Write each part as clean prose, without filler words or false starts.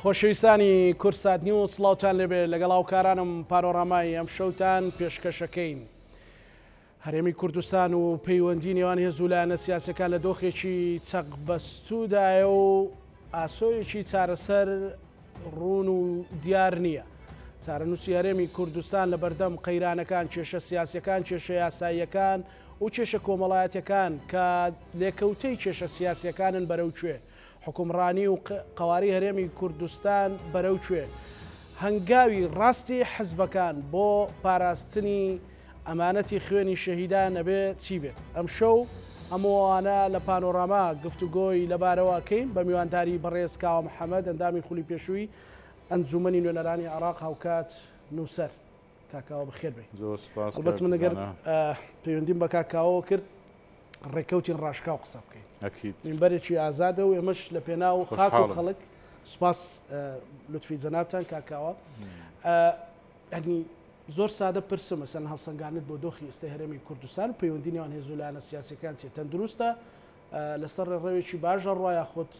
خۆشەویستانی کوردسات نیوز سڵاوتان لێبێ لەگەڵ هاوکارانم پانۆرامای ئەم شەوتان پێشکەشەکەین. هەرێمی کوردستان و پەیوەندی نێوان هێز و لایەنە سیاسەکان لە دۆخێکی چەقبەستوودایە و ئاسۆیەکی چارەسەر ڕوون و دیار نییە. چارەنووسی هەرێمی کوردستان لە بەردەم قەیرانەکان، کێشە سیاسیەکان، کێشە یاساییەکان و کێشە کۆمەڵایەتیەکان کە لێکەوتەی کێشە سیاسیەکانن بەرەو کوێ؟ حوکمڕانی و قەوارەی هەرێمی کوردستان بەرەو کوێ؟ هەنگاوی ڕاستی حزبەکان بۆ پاراستنی ئەمانەتی خوێنی شەهیدان ئەبێ چی بێت؟ ئەمشەو هەموو ئەوانە لە پانۆراما گفتوگۆی لەبارەوە ئەکەین بە میوانداری بەڕێز کاوە محەمەد ئەندامی خولی پێشووی ئەنجوومەنی نوێنەرانی عێراق هاوکات نووسەر. کاک کاوە بەخێر بێی. زۆر سپاس ئەڵبەت من ئەگەر پەیوەندیم بە کاک کاوەوە کرد ڕێککەوتین ڕاشکاو قسە بکەین. ئەکید. مینبەرێکی ئازادە و ئێمەش لە پێناو خاک و خەڵک سپاس لوتفی جەنابتان کاک کاوە. یعنی زۆر سادە پرسم مەسەن هەڵسەنگاندنت بۆ دۆخی ئێستای هەرێمی کوردستان و پەیوەندی نێوان هێز و لایەنە سیاسیەکان چیە؟ تەندروستە لەسەر ڕێڕەوێکی باش ئەڕوا یاخود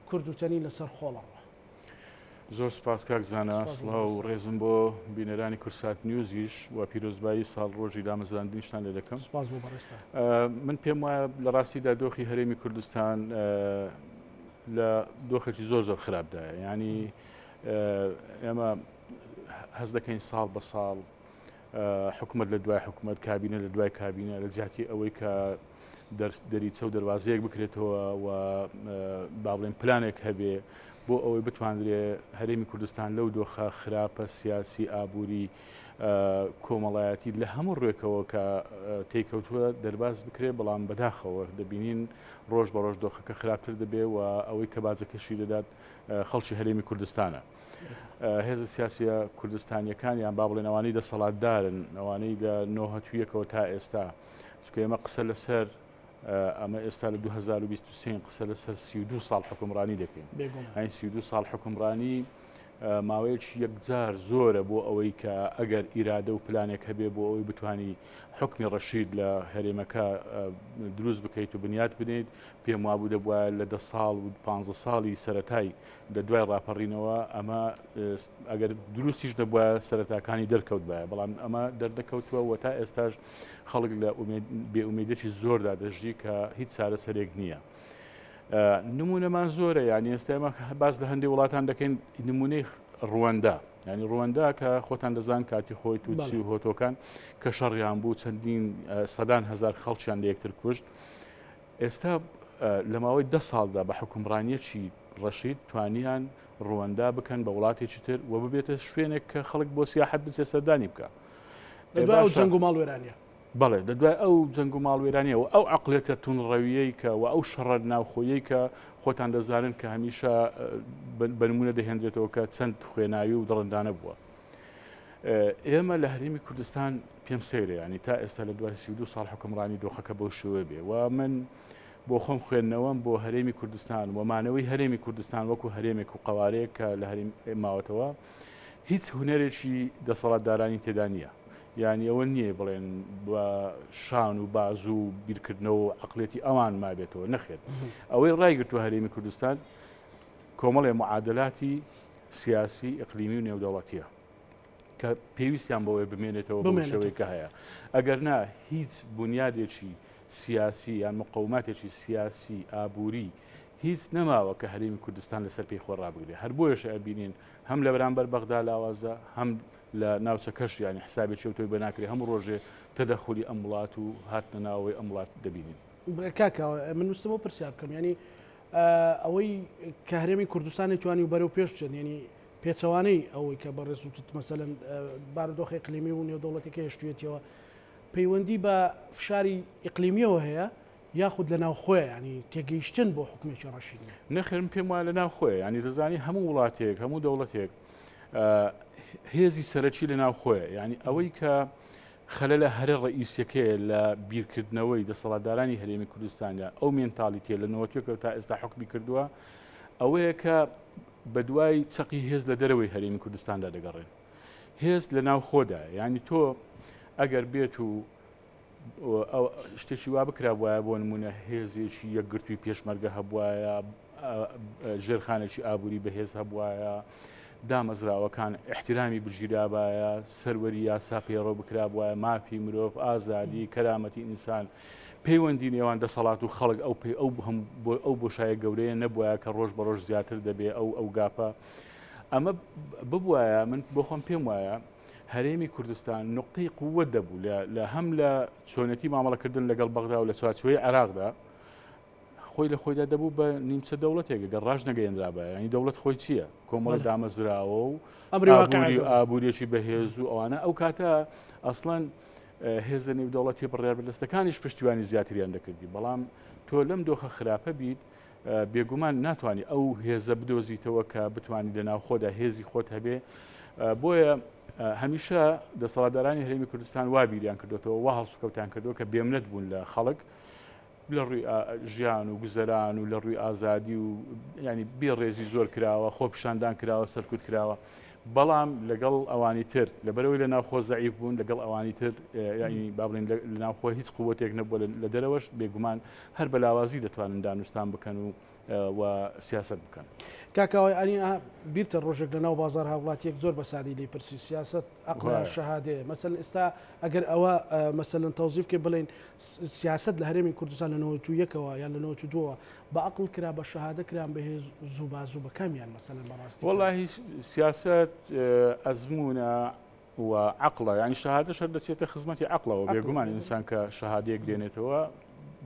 کورد وتەنی لەسەر خۆڵ ئەڕوا؟ زۆر سپاس کاک زانا سڵاو و ڕێزم بۆ بینەرانی کورسات نیوزیش و پیرۆزبایی ساڵ ڕۆژی دامەزراندنیشتان لێ دەکەم سپاس بۆ بەڕێزتان من پێم وایە لە ڕاستیدا دۆخی هەرێمی کوردستان لە دۆخێکی زۆر زۆر خراپدایە ینی ئێمە هەست دەکەین ساڵ بە ساڵ حکومت لە دوای حکومت کابینە لە دوای کابینە لە جیاتی ئەوەی کە دەریچە و دەواازەیەک بکرێتەوە و با بڵێن پلانێک هەبێ بۆ ئەوەی بتواندرێ هەرێمی کوردستان لەو دۆخە خراپە سیاسی ئابووری کۆمەڵایەتی لە هەموو ڕوێکەوە کە تێکەوتووە دەرباز بکرێ بەڵام بەداخەوە دەبینین ڕۆژ بە ڕۆژ دۆخەکە خراپتر دەبێ و ئەوەی کە باجەکەشی دەدات خەڵکی هەرێمی کوردستانە. هێزە سیاسیە کوردستانیەکان یان با بڵێن ئەوانەی دەسەڵاتدارن ئەوانەی لە نۆهەتویەکەوە تا ئێستا چکە ئێمە قسە لەسەر ئەمە ئێستا لە 2023 قسە لەسەر 32 ساڵ حکومڕانی دەکەین ئەین 32 ساڵ حکومڕانی ماوەیەکی یەکجار زۆرە بۆ ئەوەی کە ئەگەر ئیرادە و پلانێک هەبێ بۆ ئەوەی بتانی حکمی ڕەشید لە هەرێمەکە دروست بکەیت و بنیات بنیت پێم وابوو دەبوایە لە دە ساڵ و پ ساڵی سەتای لە دوای ڕاپەڕینەوە ئەمە ئەگەر دروستیش نەبوایە سەرەتاکانی دەرکەوت باە بەڵام ئەمە دەردەکەوتووە و تا ئێستاش خەڵک لە بێئومێدێکی زۆردا دەژی کە هیچ چارەسەرێک نییە. نمونەمان زۆرە یعنی ئێستا ئێمە باس لە هەندێک وڵاتان دەکەین نمونەی ڕوەندا ینی ڕوەندا کە خۆتان دەزان کاتی خۆی تووسی و هۆتۆکان کە شەڕیان بوو چەندین سەدان هزار خەڵکیان لە یەکتر کوشت ئێستا لە ماوەی دە ساڵدا بە حوکمڕانیەکی ڕەشید توانیان ڕوەندا بکەن بە وڵاتێکی تر و ببێتە شوێنێک کە خەڵک بۆ سیاحەت بچێت سەردانی بکە. لە دوای ئەو جەنگ و ماڵوێرانیە. بەڵێ لە دوای ئەو جەنگ و ماڵوێرانیەوە ئەو عەقڵیەتە توندڕەویەی کە و ئەو شەڕە ناوخۆیەی کە خۆتان دەزانن کە هەمیشە بە نمونە دەهێنرێتەوە کە چەند خوێناوی و دڕندانە بووە. ئێمە لە هەرێمی کوردستان پێم سەیرە ینی تا ئێستا لە دوای 32 ساڵ حکومڕانی دۆخەکە بەو شێوە بێ و من بۆ خۆم خوێندنەوەم بۆ هەرێمی کوردستان و مانەوەی هەرێمی کوردستان وەکو هەرێمێک و قوارەیەک کە لە هەرێم ماوەتەوە هیچ هوەرێکی دەسەڵاتدارانی تێدا نییە یعنی ئەوە نییە بڵێن بە شان و باز و بیرکردنەوە و عقلێتی ئەوان مابێتەوە نەخێت ئەوەی ڕایگرتووە هەرێمی کوردستان کۆمەڵێ معادلاتی سیاسی ئیقلیمی و نێودەوڵەتیە کە پێویستیان بەوەی بمێنێتەوە بەو شێوەی کە هەیە ئەگەر نا هیچ بنیادێکی سیاسی یان مقەوماتێکی سیاسی ئابووری هیچ نەماوە کە هەرێمی کوردستان لەسەر پێی خۆ ڕابگرێ هەر بۆیەش ئەبینین هەم لە بەرامبەر بەغدا لاوازە هەم لە ناوچەکەش ینی حسابێکی تۆی بە ناکرێ هەموو ڕۆژێ تەدەخولی ئەم وڵات و هاتنە ناوەوەی ئەم وڵات دەبینین. کاکە من ویستم ئەو پرسیار بکەم ینی ئەوەی کە هەرێمی کوردستانی توانی و بەرەو پێش بچێت یعنی پێچەوانەی ئەوەی کە بەڕێز وتت مەسەلەن بارودۆخی ئیقلیمی و نێودەوڵەتەکە هێشتوێتەوە پەیوەندی بە فشاری ئیقلیمیەوە هەیە یاخود لە ناوخۆیە ینی تێگەیشتن بۆ حکومێکی ڕەشید نەخێرم پێم وایە لە ناوخۆیە ینی دەزانی هەموو وڵاتێک هەموو دەوڵەتێک هێزی سەرەکی لە ناوخۆیە ینی ئەوەی کە خەلەلە هەرە ڕەئیسیەکەیە لە بیرکردنەوەی دەسەڵاتدارانی هەرێمی کوردستانیا ئەو مێنتاڵیتیە لە نەوەتیەکەوە تا ئێستا حوکمی کردووە ئەوەیە کە بەدوای چەقی هێز لە دەرەوەی هەرێمی کوردستاندا دەگەڕێن هێز لە ناو خۆدا یعنی تۆ ئەگەر بێت و شتێکی وا بکرابواە بۆ نمونە هێزێکی یەکگرتووی پێشمەرگە هەبواە ژێرخانێکی ئابووری بەهێز هەبوایە، دامەزراوەکان ئیحترامی بگیرابایە، سەروەری یاسا پەیڕەو بکرابوایە، مافی مرۆڤ، ئازادی، کەرامەتی ئینسان، پەیوەندی نێوان دەسەڵات و خەڵک ئەو پێ ئەو هەم ئەو بۆشایە گەورەیە نەبوایە کە ڕۆژ بە ڕۆژ زیاتر دەبێ ئەو ئەو gap ە ئەمە ببوایە من بۆ خۆم پێم وایە هەرێمی کوردستان نقطەی قووەت دەبوو لە هەم لە چۆنێتی مامەڵەکردن لەگەڵ بەغدا و لە چوارچێوەی عێراقدا خۆی لە خۆیدا دەبوو بە نیمچە دەوڵەتێک گەر ڕاش نەگەیەنرابایە ینی دەوڵەت خۆی چییە کۆمەڵە دامەزراوە و ئابووری و ئابووریەکی بەهێز و ئەوانە ئەو کاتە ئەسڵەن هێزە نێودەوڵەتی بڕیار بەدەستەکانیش پشتیوانی زیاتریان دەکردی بەڵام تۆ لەم دۆخە خراپە بیت بێگومان ناتوانانی ئەو هێزە بدۆزیتەوە کە بتوانانی لە ناوخۆدا هێزی خۆت هەبێ بۆیە هەمیشە دەسەڵاتدارانی هەرێمی کوردستان وا بیریان کردوێتەوە وا هەڵسوکەوتیان کردووە کە بێمنەت بوون لە خەڵک لە ڕووی ژیان و گوزەران و لە ڕووی ئازادی و ینی بێ ڕێزی زۆر کراوە خۆپیشاندان کراوە سەرکوت کراوە بەڵام لەگەڵ ئەوانی تر لەبەرەوەی لە ناوخۆ زەعیف بوون لەگەڵ ئەوانی تر ینی با بڵێن لە ناوخۆ هیچ قوتێک نەبووە لە دەرەوەش بێگومان هەر بە لاوازی دەتوانن دانوستان بکەن و و سیاست بکەن. کاک کاوە ئەنی بیرتە ڕۆژێک لە ناو بازار هاوڵاتیەک زۆر بە سادەی لێی پرسی سیاسەت عەقڵە یان شەهادەیە مەسەلەن ئێستا ئەگەر ئەوە مەسەلەن تەوزیف بکەین بڵێین سیاسەت لە هەرێمی کوردستان لە 91ەوە یان لە 92ەوە بە عەقڵ کرا بە شەهادە کران بە هێز و بازوو بە کامیان مەسەلەن بەڕاستی وەڵاهی سیاسەت ئەزموونە و عەقڵە یانی شەهادەش هەر دەچێتە خزمەتی عەقڵەوە بێگومان ئینسان کە شەهادەیەک دێنێتەوە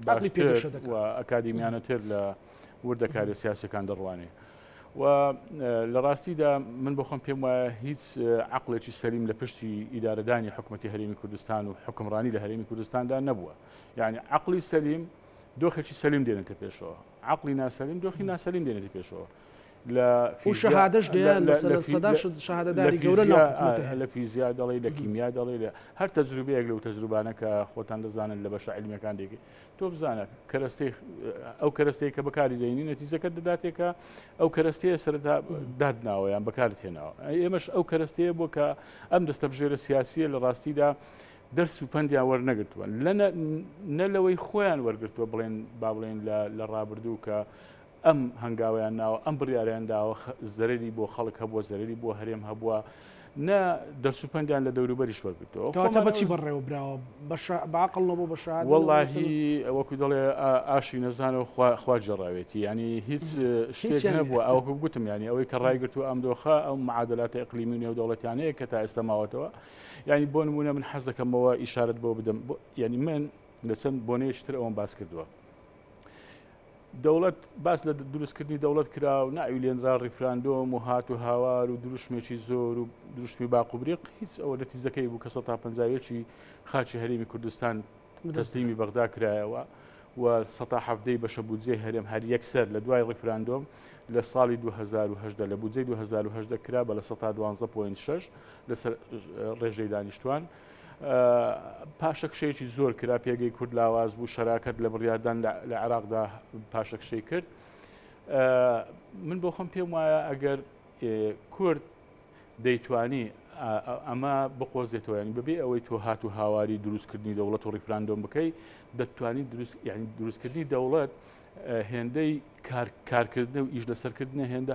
باشتر و ئەکادیمیانەتر لە وردەکاری سیاسەکان دەڕوانێ و لە ڕاستیدا من بۆ خۆم پێم وایە هیچ عقلێکی سەلیم لە پشتی ئیدارەدانی حکوومەتی هەرێمی کوردستان و حکمڕانی لە هەرێمی کوردستاندا نەبووە یعنی عقلی سەلیم دۆخێکی سەلیم دێنێتە پێشەوە عقلی ناسەلیم دۆخی ناسەلیم دێنێتە پێشەوە لە شەهادەش دەیان سەدا شەهادەداری گەورە لە فیزیا دەڵێ لە کیمیا دەڵێ لە هەر تەجروبەیەک لەو تەجروبانە کە خۆتان دەزانن لە بەشە عیلمیەکان دێکی تۆ بزانە کەرەستەی ئەو کەرەستەی کە بەکاری دەینی نەتیجەکە دەداتێکە ئەو کەرەستەیە سەرەتا دادناوە یان بەکارت هێناوە ئێمەش ئەو کەرەستەیە بۆ کە ئەم دەستەبژێرە سیاسیە لە ڕاستیدا دەرس و پەندیان وەرنەگرتووە نە لەوەی خۆیان وەرگتووە بڵێن با بڵێن لە ڕابردوو کە ئەم هەنگاوەیان ناوە، ئەم بڕیارەیان داوە زەرەری بۆ خەڵک هەبووە، زەرەری بۆ هەرێم هەبووە، نە دەرس و پەندیان لە دەوروبەریش وەرگرتووە. کەواتە بە چی بەڕێوە براوە؟ بە عەقڵ نەبوو، بە شەهادە نەبوو؟ وەڵاهی وەکو دەڵێ ئاشی نەزانە و خوا گێڕاوێتی، یانی هیچ شتێک نەبووە، ئەوەکو گوتم یانی ئەوەی کە ڕایگرتووە ئەم دۆخە ئەو معادلاتە ئیقلیمی و نێودەوڵەتیانەیە کە تا ئێستا ماوەتەوە. یانی بۆ نموونە من حەز دەکەمەوە ئیشارەت بۆ بدەم، یانی من لە چەند بۆنەیەکی تر ئەوەم باس کردووە. دەوڵەت باس لە دروستکردنی دەوڵەت کرا و ناوی لێنرا ڕیفراندۆم و هات و هاوار و دروشمێکی زۆر و دروشمی باق و بریق هیچ ئەوە نەتیجەکەی بوو کە 151 خاکی هەرێمی کوردستان تەسلیمی بەغدا کرایەوە و 17 بەشە بودجەی هەرێم هەر یەکسەر لە دوای ڕیفراندۆم لە ساڵی 2010 لە بودجەی 2010 کرا بە لە 12.6 لەسەر ڕێژەی دانیشتوان. پاشەکشەیەکی زۆر کرا، پێگەی کورد لاواز بوو، شەراکەت لە بڕیاردان لە عێراقدا پاشەکشەی کرد. من بۆ خۆم پێم وایە ئەگەر کورد دەیتوانی ئەمە بقۆزێتەوە ینی بەبێ ئەوەی تۆ هات و هاواری دروستکردنی دەوڵەت و ڕیفراندۆم بکەی دەتوانی دروست ینی دروستکردنی دەوڵەت هێندەی کارکردن و ئیش لەسەرکردنە هێندە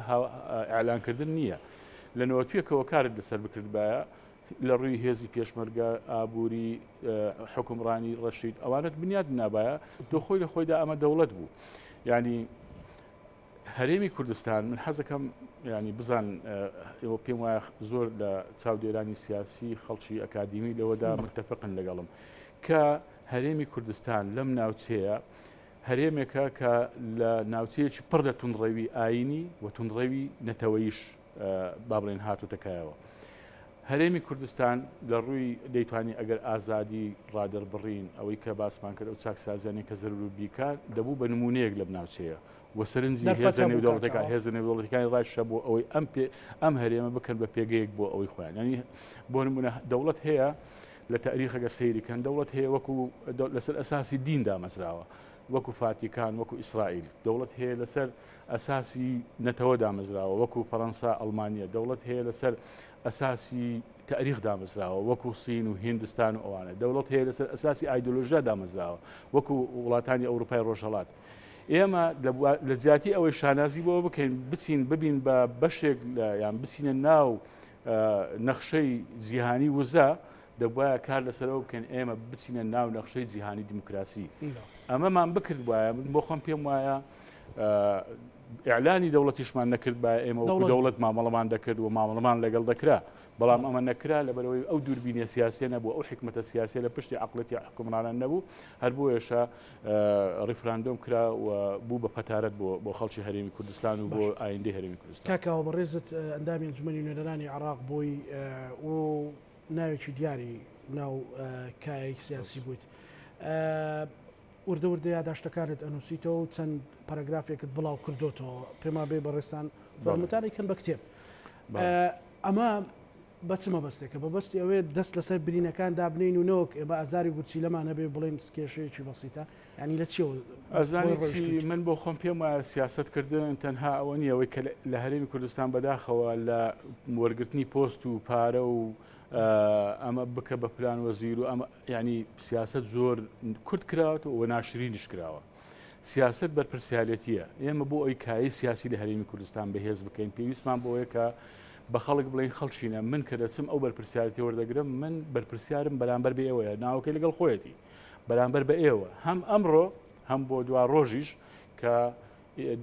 ئیعلانکردن نییە لە نەوەتویەکەوە کارت لەسەر بکردبایە لە ڕووی هێزی پێشمەرگە، ئابووری، حوکمڕانی ڕەشید ئەوانەت بنیات نابایە تۆ خۆی لە خۆیدا ئەمە دەوڵەت بوو. ینی هەرێمی کوردستان من حەزەکەم ینی بزان ئێوە پێم وایە زۆر لە چاودێرانی سیاسی خەڵکی ئەکادیمی لەوەدا متفقن لەگەڵم کە هەرێمی کوردستان لەم ناوچەیە هەرێمێکە کە لە ناوچەیەکی پڕ لە توندڕەوی ئاینی و توندڕەوی نەتەوەیش با بڵێن هاتوتە کایەوە. هەرێمی کوردستان لە ڕووی دەیتوانی ئەگەر ئازادی ڕادەربڕین ئەوەی کە باسمان کرد ئەو چاکسازیانەی کە زەرور بیکات دەبوو بە نمونەیەک لەم ناوچەیە و سەرنجی هێزە نێودەوڵەتەکان هێزە نێودەوڵەتەکانی ڕایشە بۆ ئەوەی ئەم پێ ئەم هەرێمە بکەن بە پێگەیەک بۆ ئەوەی خۆیان ینی بۆ نمونە دەوڵەت هەیە لە تاریخەگە سەیریکەن دەوڵەت هەیە وەکو لەسەر ئەساسی دین دامەزراوە وەکو فاتیکان وەکو ئیسرائیل دەوڵەت هەیە لەسەر ئەساسی نەتەوە دامەزراوە وەکو فەرەنسا ئەڵمانیا دەوڵەت هەیە لەسەر ئەساسی تاریخ دامەزراوە وەکو سین و هیندستان و ئەوانە دەوڵەت هەیە لەسەر ئەساسی ئایدۆلۆژیا دامەزراوە وەکو وڵاتانی ئەوروپای ڕۆژهەڵات. ئێمە لە جیاتی ئەوەی شانازی بۆ بکەین بچین ببین بە بەشێک یان بچینە ناو نەخشەی جیهانی وزە دەبواە کار لەسەرەوە بکەین ئێمە بچینە ناو نەخشەی جیهانی دیموکراسی ئەمەمان بکرد وایە من بۆ خۆم پێم وایە ئیعلانی دەوڵەتیشمان نەکردبایە ئێمە وەکو دەوڵەت مامەڵەمان دەکرد و مامەڵەمان لەگەڵ دەکرا بەڵام ئەمە نەکرا لەبەرەوەی ئەو دووربینیە سیاسیە نەبوو ئەو حکمەتە سیاسیە لە پشتی عقلەتی حکومڕانان نەبوو هەر بۆیەشە ڕیفراندۆم کرا و بوو بە پەتارەت بۆ بۆ خەڵکی هەرێمی کوردستان و بۆ ئایندەی هەرێمی کوردستان. کاکاوە بەڕێزت ئەندامی ئەنجومەنی نوێنەرانی عێراق بووی و ناوێکی دیاری ناو کایەی سیاسی بوویت. وردە وردە یاداشتەکانت ئەنووسیتەوە و چەند پەرەگرافێکت بڵاو کردۆتەوە پێمان بێ بەڕێزتان فەرمووتانی کەن بە کتێب ئەمە بە چ مەبەستێکە بەبەستی ئەوێ دەست لەسەر برینەکان دابنین و نەوەک ئێمە ئازاری گورچیلەمان هەبێ بڵێن کێشەیەکی بەسیتە ینی لە چیەوە ئەزانی من بۆ خۆم پێم وایە سیاستکردن تەنها ئەوە نییە ئەوەی کە لە هەرێمی کوردستان بەداخەوە لە وەرگرتنی پۆست و پارە و ئەمە بکە بە پلان وەزیر و ئەمە یانی سیاسەت زۆر کورت کراوەتەوە و ناشرینیش کراوە. سیاسەت بەرپرسیارێتیە. ئێمە بۆ ئەوی کایەی سیاسی لە هەرێمی کوردستان بەهێز بکەین پێویستمان بۆیە کە بە خەڵک بڵێن خەڵکینە من کە دەچم ئەو بەرپرسیارەتی وەردەگرم من بەرپرسیارم بەرامبەر بە ئێوەیە ناوەکەی لەگەڵ خۆیەتی بەرامبەر بە ئێوە هەم ئەمڕۆ هەم بۆ دوا ڕۆژیش کە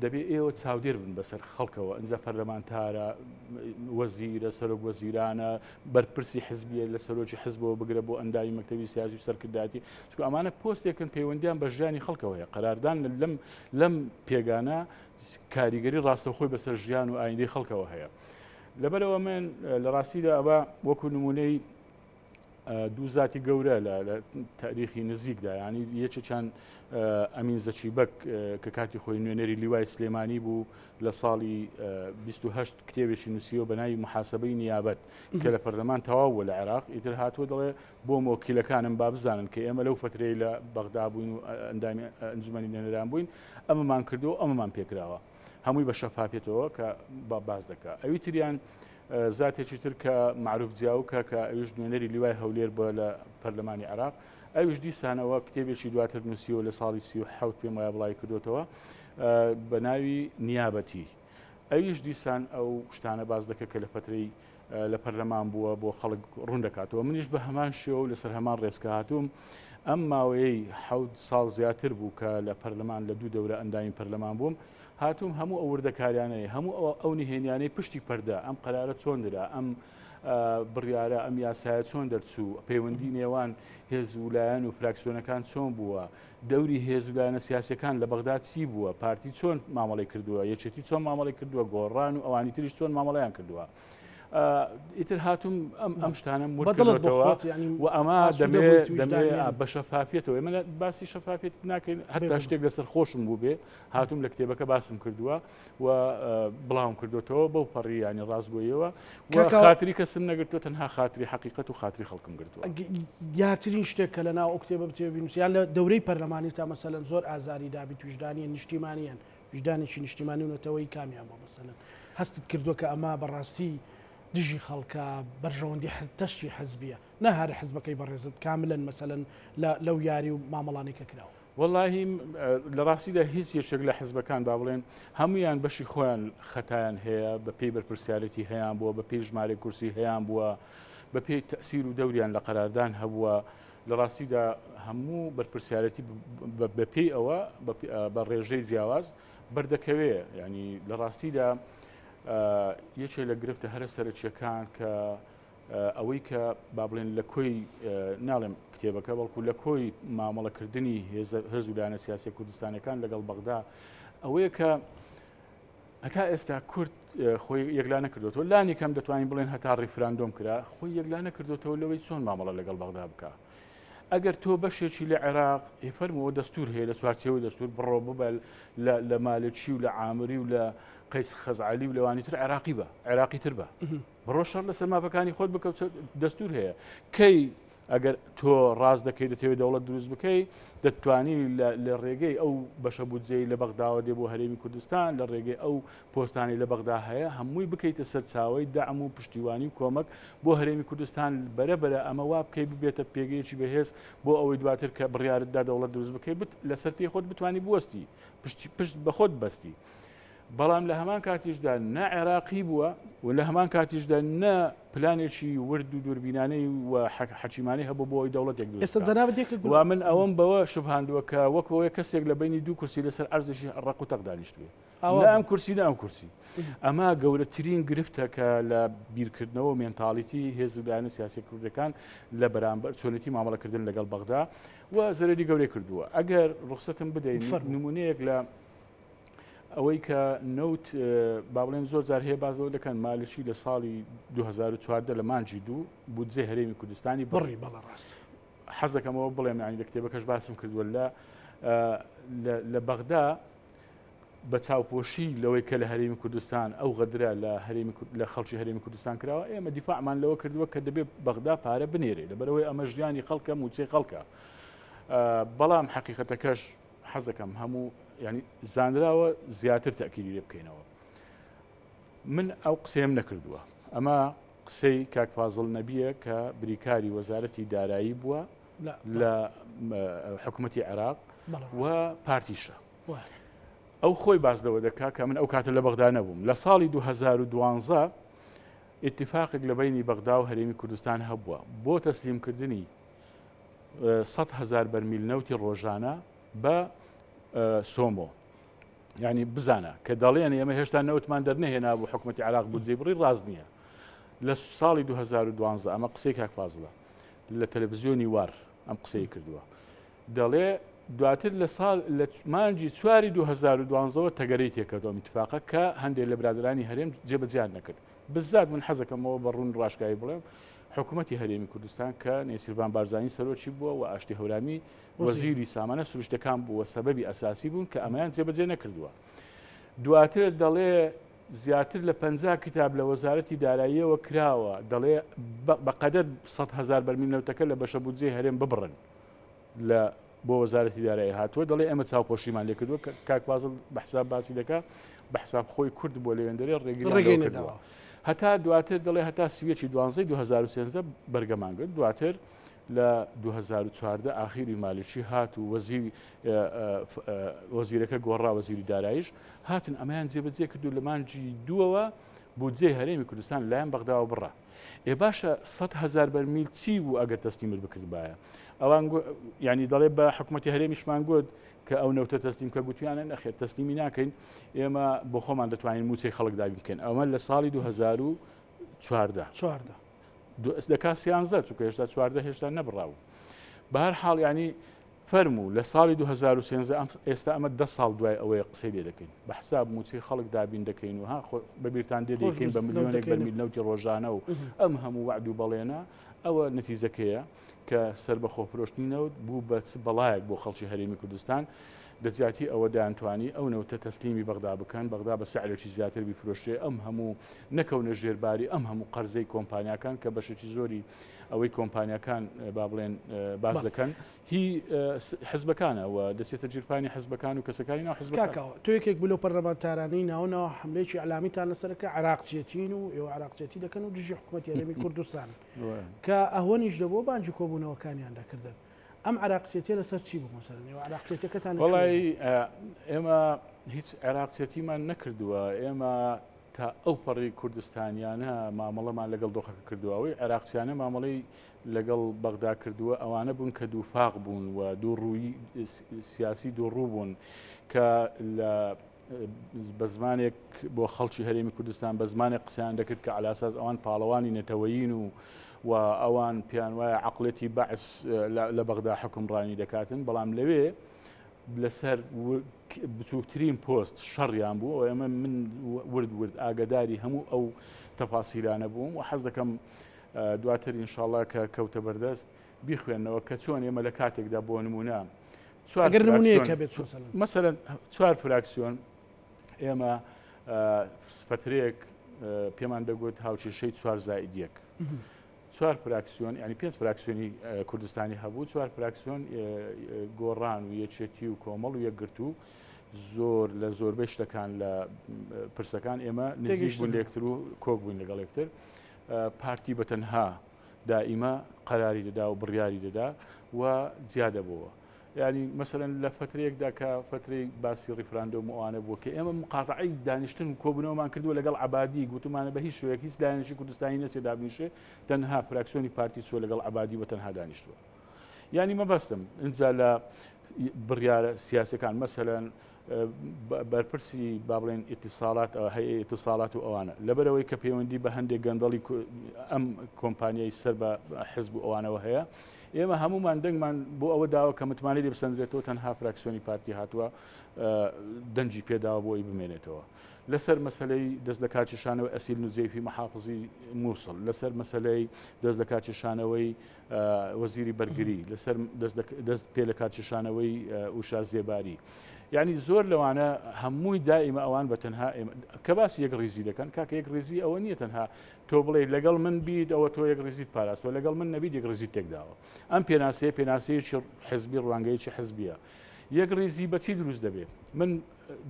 دەبێ ئێوە چاودێر بن بەسەر خەڵکەوە، ئینجا پەرلەمانتارە، وەزیرە، سەرۆک وەزیرانە، بەرپرسی حزبیە لە سەرۆکی حزبەوە بگرە بۆ ئەندامی مەکتەبی سیاسی و سەرکردایەتی، چونکە ئەمانە پۆستێکن پەیوەندیان بە ژیانی خەڵکەوە هەیە، قەراردان لەم لەم پێگانە کاریگەری ڕاستەوخۆی بەسەر ژیان و ئایندەی خەڵکەوە هەیە. لەبەرئەوە من لە ڕاستیدا ئەوە وەکو نمونەی دوو زاتی گەورە لە تاریخی نزیکدا ینی یەکێکیان ئەمین زەکی بەگ کە کاتی خۆی نوێنەری لیوای سلێمانی بوو لە ساڵی 28 کتێبێکی نووسیوە بە ناوی محاسبەی نیابەت کە لە پەرلەمان تەواو بووە لە عێراق ئیتر هاتووە دەڵێ بۆ مۆکیلەکانم با بزانن کە ئێمە لەو فترەی لە بەغدا بووین و ئەندامی ئەنجومەنی نوێنەران بووین ئەمەمان کردو ئەمەمان پێکراوە هەمووی بە شەفافێتەوە کە باز دەکا ئەوی تریان زاتێکی تر کە مەعروف جیاوکە کە ئەویش نوێنەری لیوای هەولێر بووە لە پەرلەمانی عێراق ئەویش دیسانەوە کتێبێکی دواتر نووسیوە لە ساڵی 37 پێم وایە بڵاوی کردوێتەوە بە ناوی نیابەتی ئەویش دیسان ئەو شتانە باز دەکە کە لە فترەی لە پەرلەمان بووە بۆ خەڵک ڕوون دەکاتەوە منیش بە هەمان شێوە و لەسەر هەمان ڕێزکە هاتووم ئەم ماوەیەی حەوت ساڵ زیاتر بوو کە لە پەرلەمان لە دوو دەورە ئەندامی پەرلەمان بووم هاتووم هەموو ئەو وردەکاریانەی، هەموو ئەو نهێنیانەی پشتی پەردە، ئەم قەرارە چۆن درا، ئەم بڕیارە، ئەم یاسایە چۆن دەرچوو، پەیوەندی نێوان هێز و لایەن و فراکسیۆنەکان چۆن بووە، دەوری هێز و لایەنە سیاسیەکان لە بەغدا چی بووە، پارتی چۆن مامەڵەی کردووە، یەکێتی چۆن مامەڵەی کردووە، گۆڕان و ئەوانی تریش چۆن مامەڵەیان کردووە. ئیتر هاتووم ئەم ئەم شتانەم ورد کردووەتەوە و ئەمە دەمێ دەمێ بە شەفافیەتەوە ئێمە باسی شەفافیەت ناکەین هەتا شتێک لەسەر خۆشم بوو بێ هاتووم لە کتێبەکە باسم کردووە و بڵاوم کردوێتەوە بەو پەڕی ینی ڕاستگۆیەوە خاتری کەسم نەگرتووە تەنها خاتری حقیقت و خاتری خەڵکم گرتووە. دیارترین شتێک کە لە ناو ئەو کتێبە بتەوێ بینووسی یان لە دەورەی پەرلەمانی تا مەسەلەن زۆر ئازاری دابیت ویژدانیە نیشتیمانیان ویژدانێکی نیشتیمانی و نەتەوەیی کامیان بۆ مەسەلەن هەستت کردووە کە ئەمە بەڕاستی دژی خەڵکە بەرژەوەندی حز تەشکی حزبیە نە هەر حزبەکەی بەڕێزت کاملەن مەسەلەن لە لەو یاری و مامەڵانەی کە کراوە. وەڵاهی لە ڕاستیدا هیچ یەکێک لە حزبەکان با بڵێن هەمویان بەشی خۆیان خەتایان هەیە بە پێی بەرپرسیارەتی هەیان بووە بە پێی ژمارەی کورسی هەیان بووە بە پێی تەسیر و دەوریان لە قەراردان هەبووە لە ڕاستیدا هەموو بەرپرسیارەتی بە پێی ئەوە بە ڕێژەی جیاواز بەردەکەوێ ینی لە ڕاستیدا یەکێ لە گرفتە هەرە سەرەکیەکان کە ئەوەی کە با بڵێن لە کۆی ناڵێم کتێبەکە بەڵکو لە کۆی مامەڵەکردنی هێز و لایەنە سیاسیە کوردستانەکان لەگەڵ بەغدا ئەوەیە کە هەتا ئێستا کورد خۆی یەکلا نەکردوەوە لانی کەم دەتوانین بڵێن هەتا ڕیفراندۆم کرا خۆی یەکلا نەکردوەوە لەوەی چۆن مامەڵە لەگەڵ بەغدا بکە. ئەگەر تۆ بەشێکی لە عێراق فەرمەوە دەستور هەیە لە چوارچێوەی دەستور بڕۆ ببە لە مالکی و لە عامری و لە قەیس خەزعەلی و لەوانی تر عێراقی بە عێراقی تر بە بڕۆ شەڕ لەسەر مافەکانی خۆت بکە دەستور هەیە کەی ئەگەر تۆ ڕاست دەکەی دەتەوێت دەوڵەت دروست بکەی دەتوانی لە ڕێگەی ئەو بەشە بودجەی لە بەغداوە دێ بۆ هەرێمی کوردستان لە ڕێگەی ئەو پۆستانی لە بەغدا هەیە هەمووی بکەیتە سەرچاوەی دەعم و پشتیوانی و کۆمەک بۆ هەرێمی کوردستان بەرە بەرە ئەمە وا بکەی ببێتە پێگەیەکی بەهێز بۆ ئەوەی دواتر کە بڕیارتدا دەوڵەت دروست بکەی لەسەر پێی خۆت بتانی بوەستی پشتی پشت بە خۆت بەستی. بەڵام لە هەمان کاتیشدا نە عێراقی بووە و لە هەمان کاتیشدا نە پلانێکی ورد و دووربینانەی و حەکیمانەی هەبوو بۆ ئەوەی دەوڵەتێک دروست ئێستا بکات. جەنابت یەکێک و من ئەوەم بەوە شوبهاندووە کە وەک ئەوەیە کەسێک لە بەینی دوو کورسی لەسەر عەرزێکی ڕەق و تەق دانیشتبێ. ئاوا نە ئەم بوو. کورسی نە ئەم کورسی. ئەمە گەورەترین گرفتە کە لە بیرکردنەوە و mentality هێز و لایەنە سیاسیە کوردەکان لە بەرامبەر چۆنێتی مامەڵەکردن لەگەڵ بەغدا و زەرەری گەورەی کردووە. ئەگەر ڕوخسەتم بدەین فەرموو. نمونەیەک لە ئەوەی کە نەوت با بڵێن زۆر جار هەیە باس لەوە دەکەن مالشی لە ساڵی 2014 لە مانگی دوو بودجەی هەرێمی کوردستانی بڕی بڕی بەڵێ ڕاست. حەز دەکەمەوە بڵێم یانی لە کتێبەکەش باسم کردووە لە لە بەغدا بە چاوپۆشی لەوەی کە لە هەرێمی کوردستان ئەو غەدرە لە هەرێمی لە خەڵکی هەرێمی کوردستان کراوە ئێمە دیفاعمان لەوە کردووە کە دەبێت بەغدا پارە بنێرێ لەبەرەوەی ئەمە ژیانی خەڵکە موچەی خەڵکە بەڵام حەقیقەتەکەش حەزەکەم هەموو ینی زانراوە زیاتر تاکیری لێ بکەینەوە من ئەو قسەیەم نەکردووە ئەمە قسەی کاک فازڵ نەبیە کە بریکاری وەزارەتی دارایی بووە لە حکوومەتی عێراق و پارتیشە ئەو خۆی باس لەوە دەکا کە من ئەو کاتە لە بەغدا نەبووم لە ساڵی 2012 اتفاقێک لە بینی بەغدا و هەرێمی کوردستان هەبووە بۆ تەسلیمکردنی 100 هزار بەرمیل نەوتی ڕۆژانە بە سۆمۆ ینی بزانە کە دەڵێن ئێمە هێشتا نەوتمان دەرنەهێنا بوو حکوومەتتی عراق بودجەی بڕی ڕاست نییە لە ساڵی 2012 ئەمە قسەی کاک فازلە لە تەلەڤزیۆنی وار ئەم قسەی کردووە دەڵێ دواتر لە ساڵ لە مانگی چواری 2012ەوە تەگەرەی تێکردەوە ئیتفاقە کە هەندێک لە برادرانی هەرێم جێبەجیان نەکرد بزات من حەزەکەمەوە بە ڕوون ڕاشکاوی بڵێم حکوومەتتی هەرێمی کوردستان کە نێچیرڤان بارزانی سەرۆکی بووە و ئاشتی هەورامی وەزیری سامانە سروشتەکان بووە سەبەبی ئەساسی بوون کە ئەمەیان جێبەجێ نەکردووە دواتر دەڵێ زیاتر لە 50 کتاب لە وەزارەتی داراییەوە کراوە دەڵێ بەقەدەر 100 هزار بەرمیل نەوتەکە لە بەشە بودجەی هەرێم ببڕن لە بۆ وەزارەتی دارایی هاتووە دەڵێ ئێمە چاوپۆشیمان لێکردووە کاک فازڵ بە حساب باسی دەکا بە حساب خۆی کورد بۆ لەوێندەرێ ڕێگری نەداوە هەتا دواتر دەڵێ هەتا سویەکی دوانزەی 2013 بەرگەمان گرت دواتر لە 2014 ئاخیری مالکی هات و وەزیری وەزیرەکە گۆڕا وەزیری دارایش هاتن ئەمەیان جێبەجێ کرد و لە مانگی دووەوە بودجەی هەرێمی کوردستان لایەن بەغداوە بڕا. ئێ باشە 100 هزار بەرمیل چی بوو ئەگەر تەسلیمت بکردبایە ئەوان ینی دەڵێ بە حکوومەتی هەرێمیشمان گوت کە ئەو نەوتە تەسلیم کە گوتیانە نەخێر تەسلیمی ناکەین ئێمە بۆ خۆمان دەتوانین موچەی خەڵک دابین بکەین ئەمە لە ساڵی 2014 14 دەکا سیانزە چونکە هێشتا 14 هێشتا نەبڕاو بە هەر حاڵ ینی فەرموو لە ساڵی 2013 ئەم ئێستا ئەمە دە ساڵ دوای ئەوەیە قسەی لێ دەکەین بە حساب موچەی خەڵک دابین دەکەین و ها بە بیرتان دێ دەیکەین بە ملیۆنێک بەرمیل نەوتی ڕۆژانە و ئەم هەموو وەعد و بەڵێنە ئەوە نەتیجەکەیە کە سەربەخۆ فرۆشتنی نەوت بوو بە چ بەڵایەک بۆ خەڵکی هەرێمی کوردستان لە جیاتی ئەوە دەیانتوانی ئەو نەوتە تەسلیمی بەغدا بکەن بەغدا بە سعرێکی زیاتر بیفرۆشێ ئەم هەموو نەکەونە ژێرباری ئەم هەموو قەرزەی کۆمپانیاکان کە بەشێکی زۆری ئەوەی کۆمپانیاکان با بڵێن باس دەکەن هی حزبەکانە و دەچێتە جیرفانی حزبەکان و کەسەکانی ناو حزبەکان. کاک ئاوا تۆ یەکێک بوو لەو پەرلەمانتارانەی ناوەناوە حەملەیەکی ئیعلامیتان لەسەر کە عێراقچێتین و ئێوە عێراقچێتی دەکەن و دژی حکوومەتی هەرێمی کوردستانن کە ئەهوەنیش دەبوو بانگی کۆبوونەوەکانیان دەکردن ئەم عێراقچێتیە لەسەر چی بوو مەسەلەن ئێوە عێراقچێتیەکەتان لە کوێ وەڵی بوو؟ ئێمە هیچ عێراقچێتیمان نەکردووە ئێمە تا ئەو پەڕی کوردستانیانە مامەڵەمان لەگەڵ دۆخەکە کردووە ئەوەی عێراقچیانە مامەڵەی لەگەڵ بەغدا کردووە ئەوانە بوون کە دووفاق بوون و دوو ڕووی سیاسی دوو ڕوو بوون کە لە بە زمانێک بۆ خەڵکی هەرێمی کوردستان بە زمانێک قسەیان دەکرد کە علاساس ئەوان پاڵەوانی نەتەوەیین و و ئەوان پێیان وایە عقلێتی بەعس لە بەغدا حکومڕانی دەکاتن بەڵام لەوێ لەسەر بچووکترین پۆست شەڕیان بوو ئەو ئێمە من ورد ورد ئاگداری هەموو ئەو تەفاسیلانە بووم و حەز دەکەم دواتر ئینشاڵا کە کەوتە بەردەست بیخوێنەوە کە چۆن ئێمە لە کاتێکدا بۆ نمونە چوار مەسەلەن چوار فراکسیۆن ئێمە فترەیەک پێمان دەگوت هاوکێشەی چوار زائید یەک. چوار فراکسیۆن یانی پێنج فراکسیۆنی کوردستانی هەبوو چوار فراکسیۆن گۆڕان و یەکێتی و کۆمەڵ و یەکگرتوو زۆر لە زۆربەی شتەکان لە پرسەکان ئێمە نزیک بوون لەکتر و کۆک بووین لەگەڵ یەکتر پارتی بە تەنها دائیمە قەراری دەدا و بڕیاری دەدا و جیا دەبەوە. یانی مەسەلەن لە فەترەیەکدا کە فەترەی باسی ڕیفراندۆم و ئەوانە بووە کە ئێمە مقاتعەی دانیشتن و کۆبوونەوەمان کردووە لەگەڵ عەبادی گوتومانە بە هیچ شێوەیەک هیچ لایەنێکی کوردستانی نەچێ دابنیشێ تەنها فراکسیۆنی پارتی چووە لەگەڵ عەبادی بە تەنها دانیشتووە یانی مەبەستم ئینجا لە بڕیارە سیاسەکان مەسەلەن بەرپرسی با بڵێن ئیتیساڵات هەیە ئیتیساڵات و ئەوانە لەبەرەوەی کە پەیوەندی بە هەندێک گەندەڵی ئەم کۆمپانیای سەر بە حزب و ئەوانەوە هەیە ئێمە هەمومان دەنگمان بۆ ئەوە داوە کە متمانەی لێ بسەندرێتەوە تەنها فراکسیۆنی پارتی هاتووە دەنگی پێداوە بۆ ئەوی بمێنێتەوە لەسەر مەسلەی دەست لە کارکێشانەوەی ئەسیل نوجەیفی محافزی مووسڵ لەسەر مەسلەی دەست لە کارکێشانەوەی وەزیری بەرگری لەسەر دەست پێ لە کارکێشانەوەی وشار زێباری یعنی زۆر لەوانە هەمووی دائیمە ئەوان بە تەنها کە باسی یەک ڕیزی دەکەن کاکە یەک ڕیزی ئەوە نییە تەنها تۆ بڵێ لەگەڵ من بیت ئەوە تۆ یەک ڕیزیت پاراستوە لەگەڵ من نەبیت یەک ڕیزیت تێکداوە ئەم پێناسەیە پێناسەیەکی حزبی ڕوانگەیەکی حزبیە یەک ڕیزی بەچی دروست دەبێت من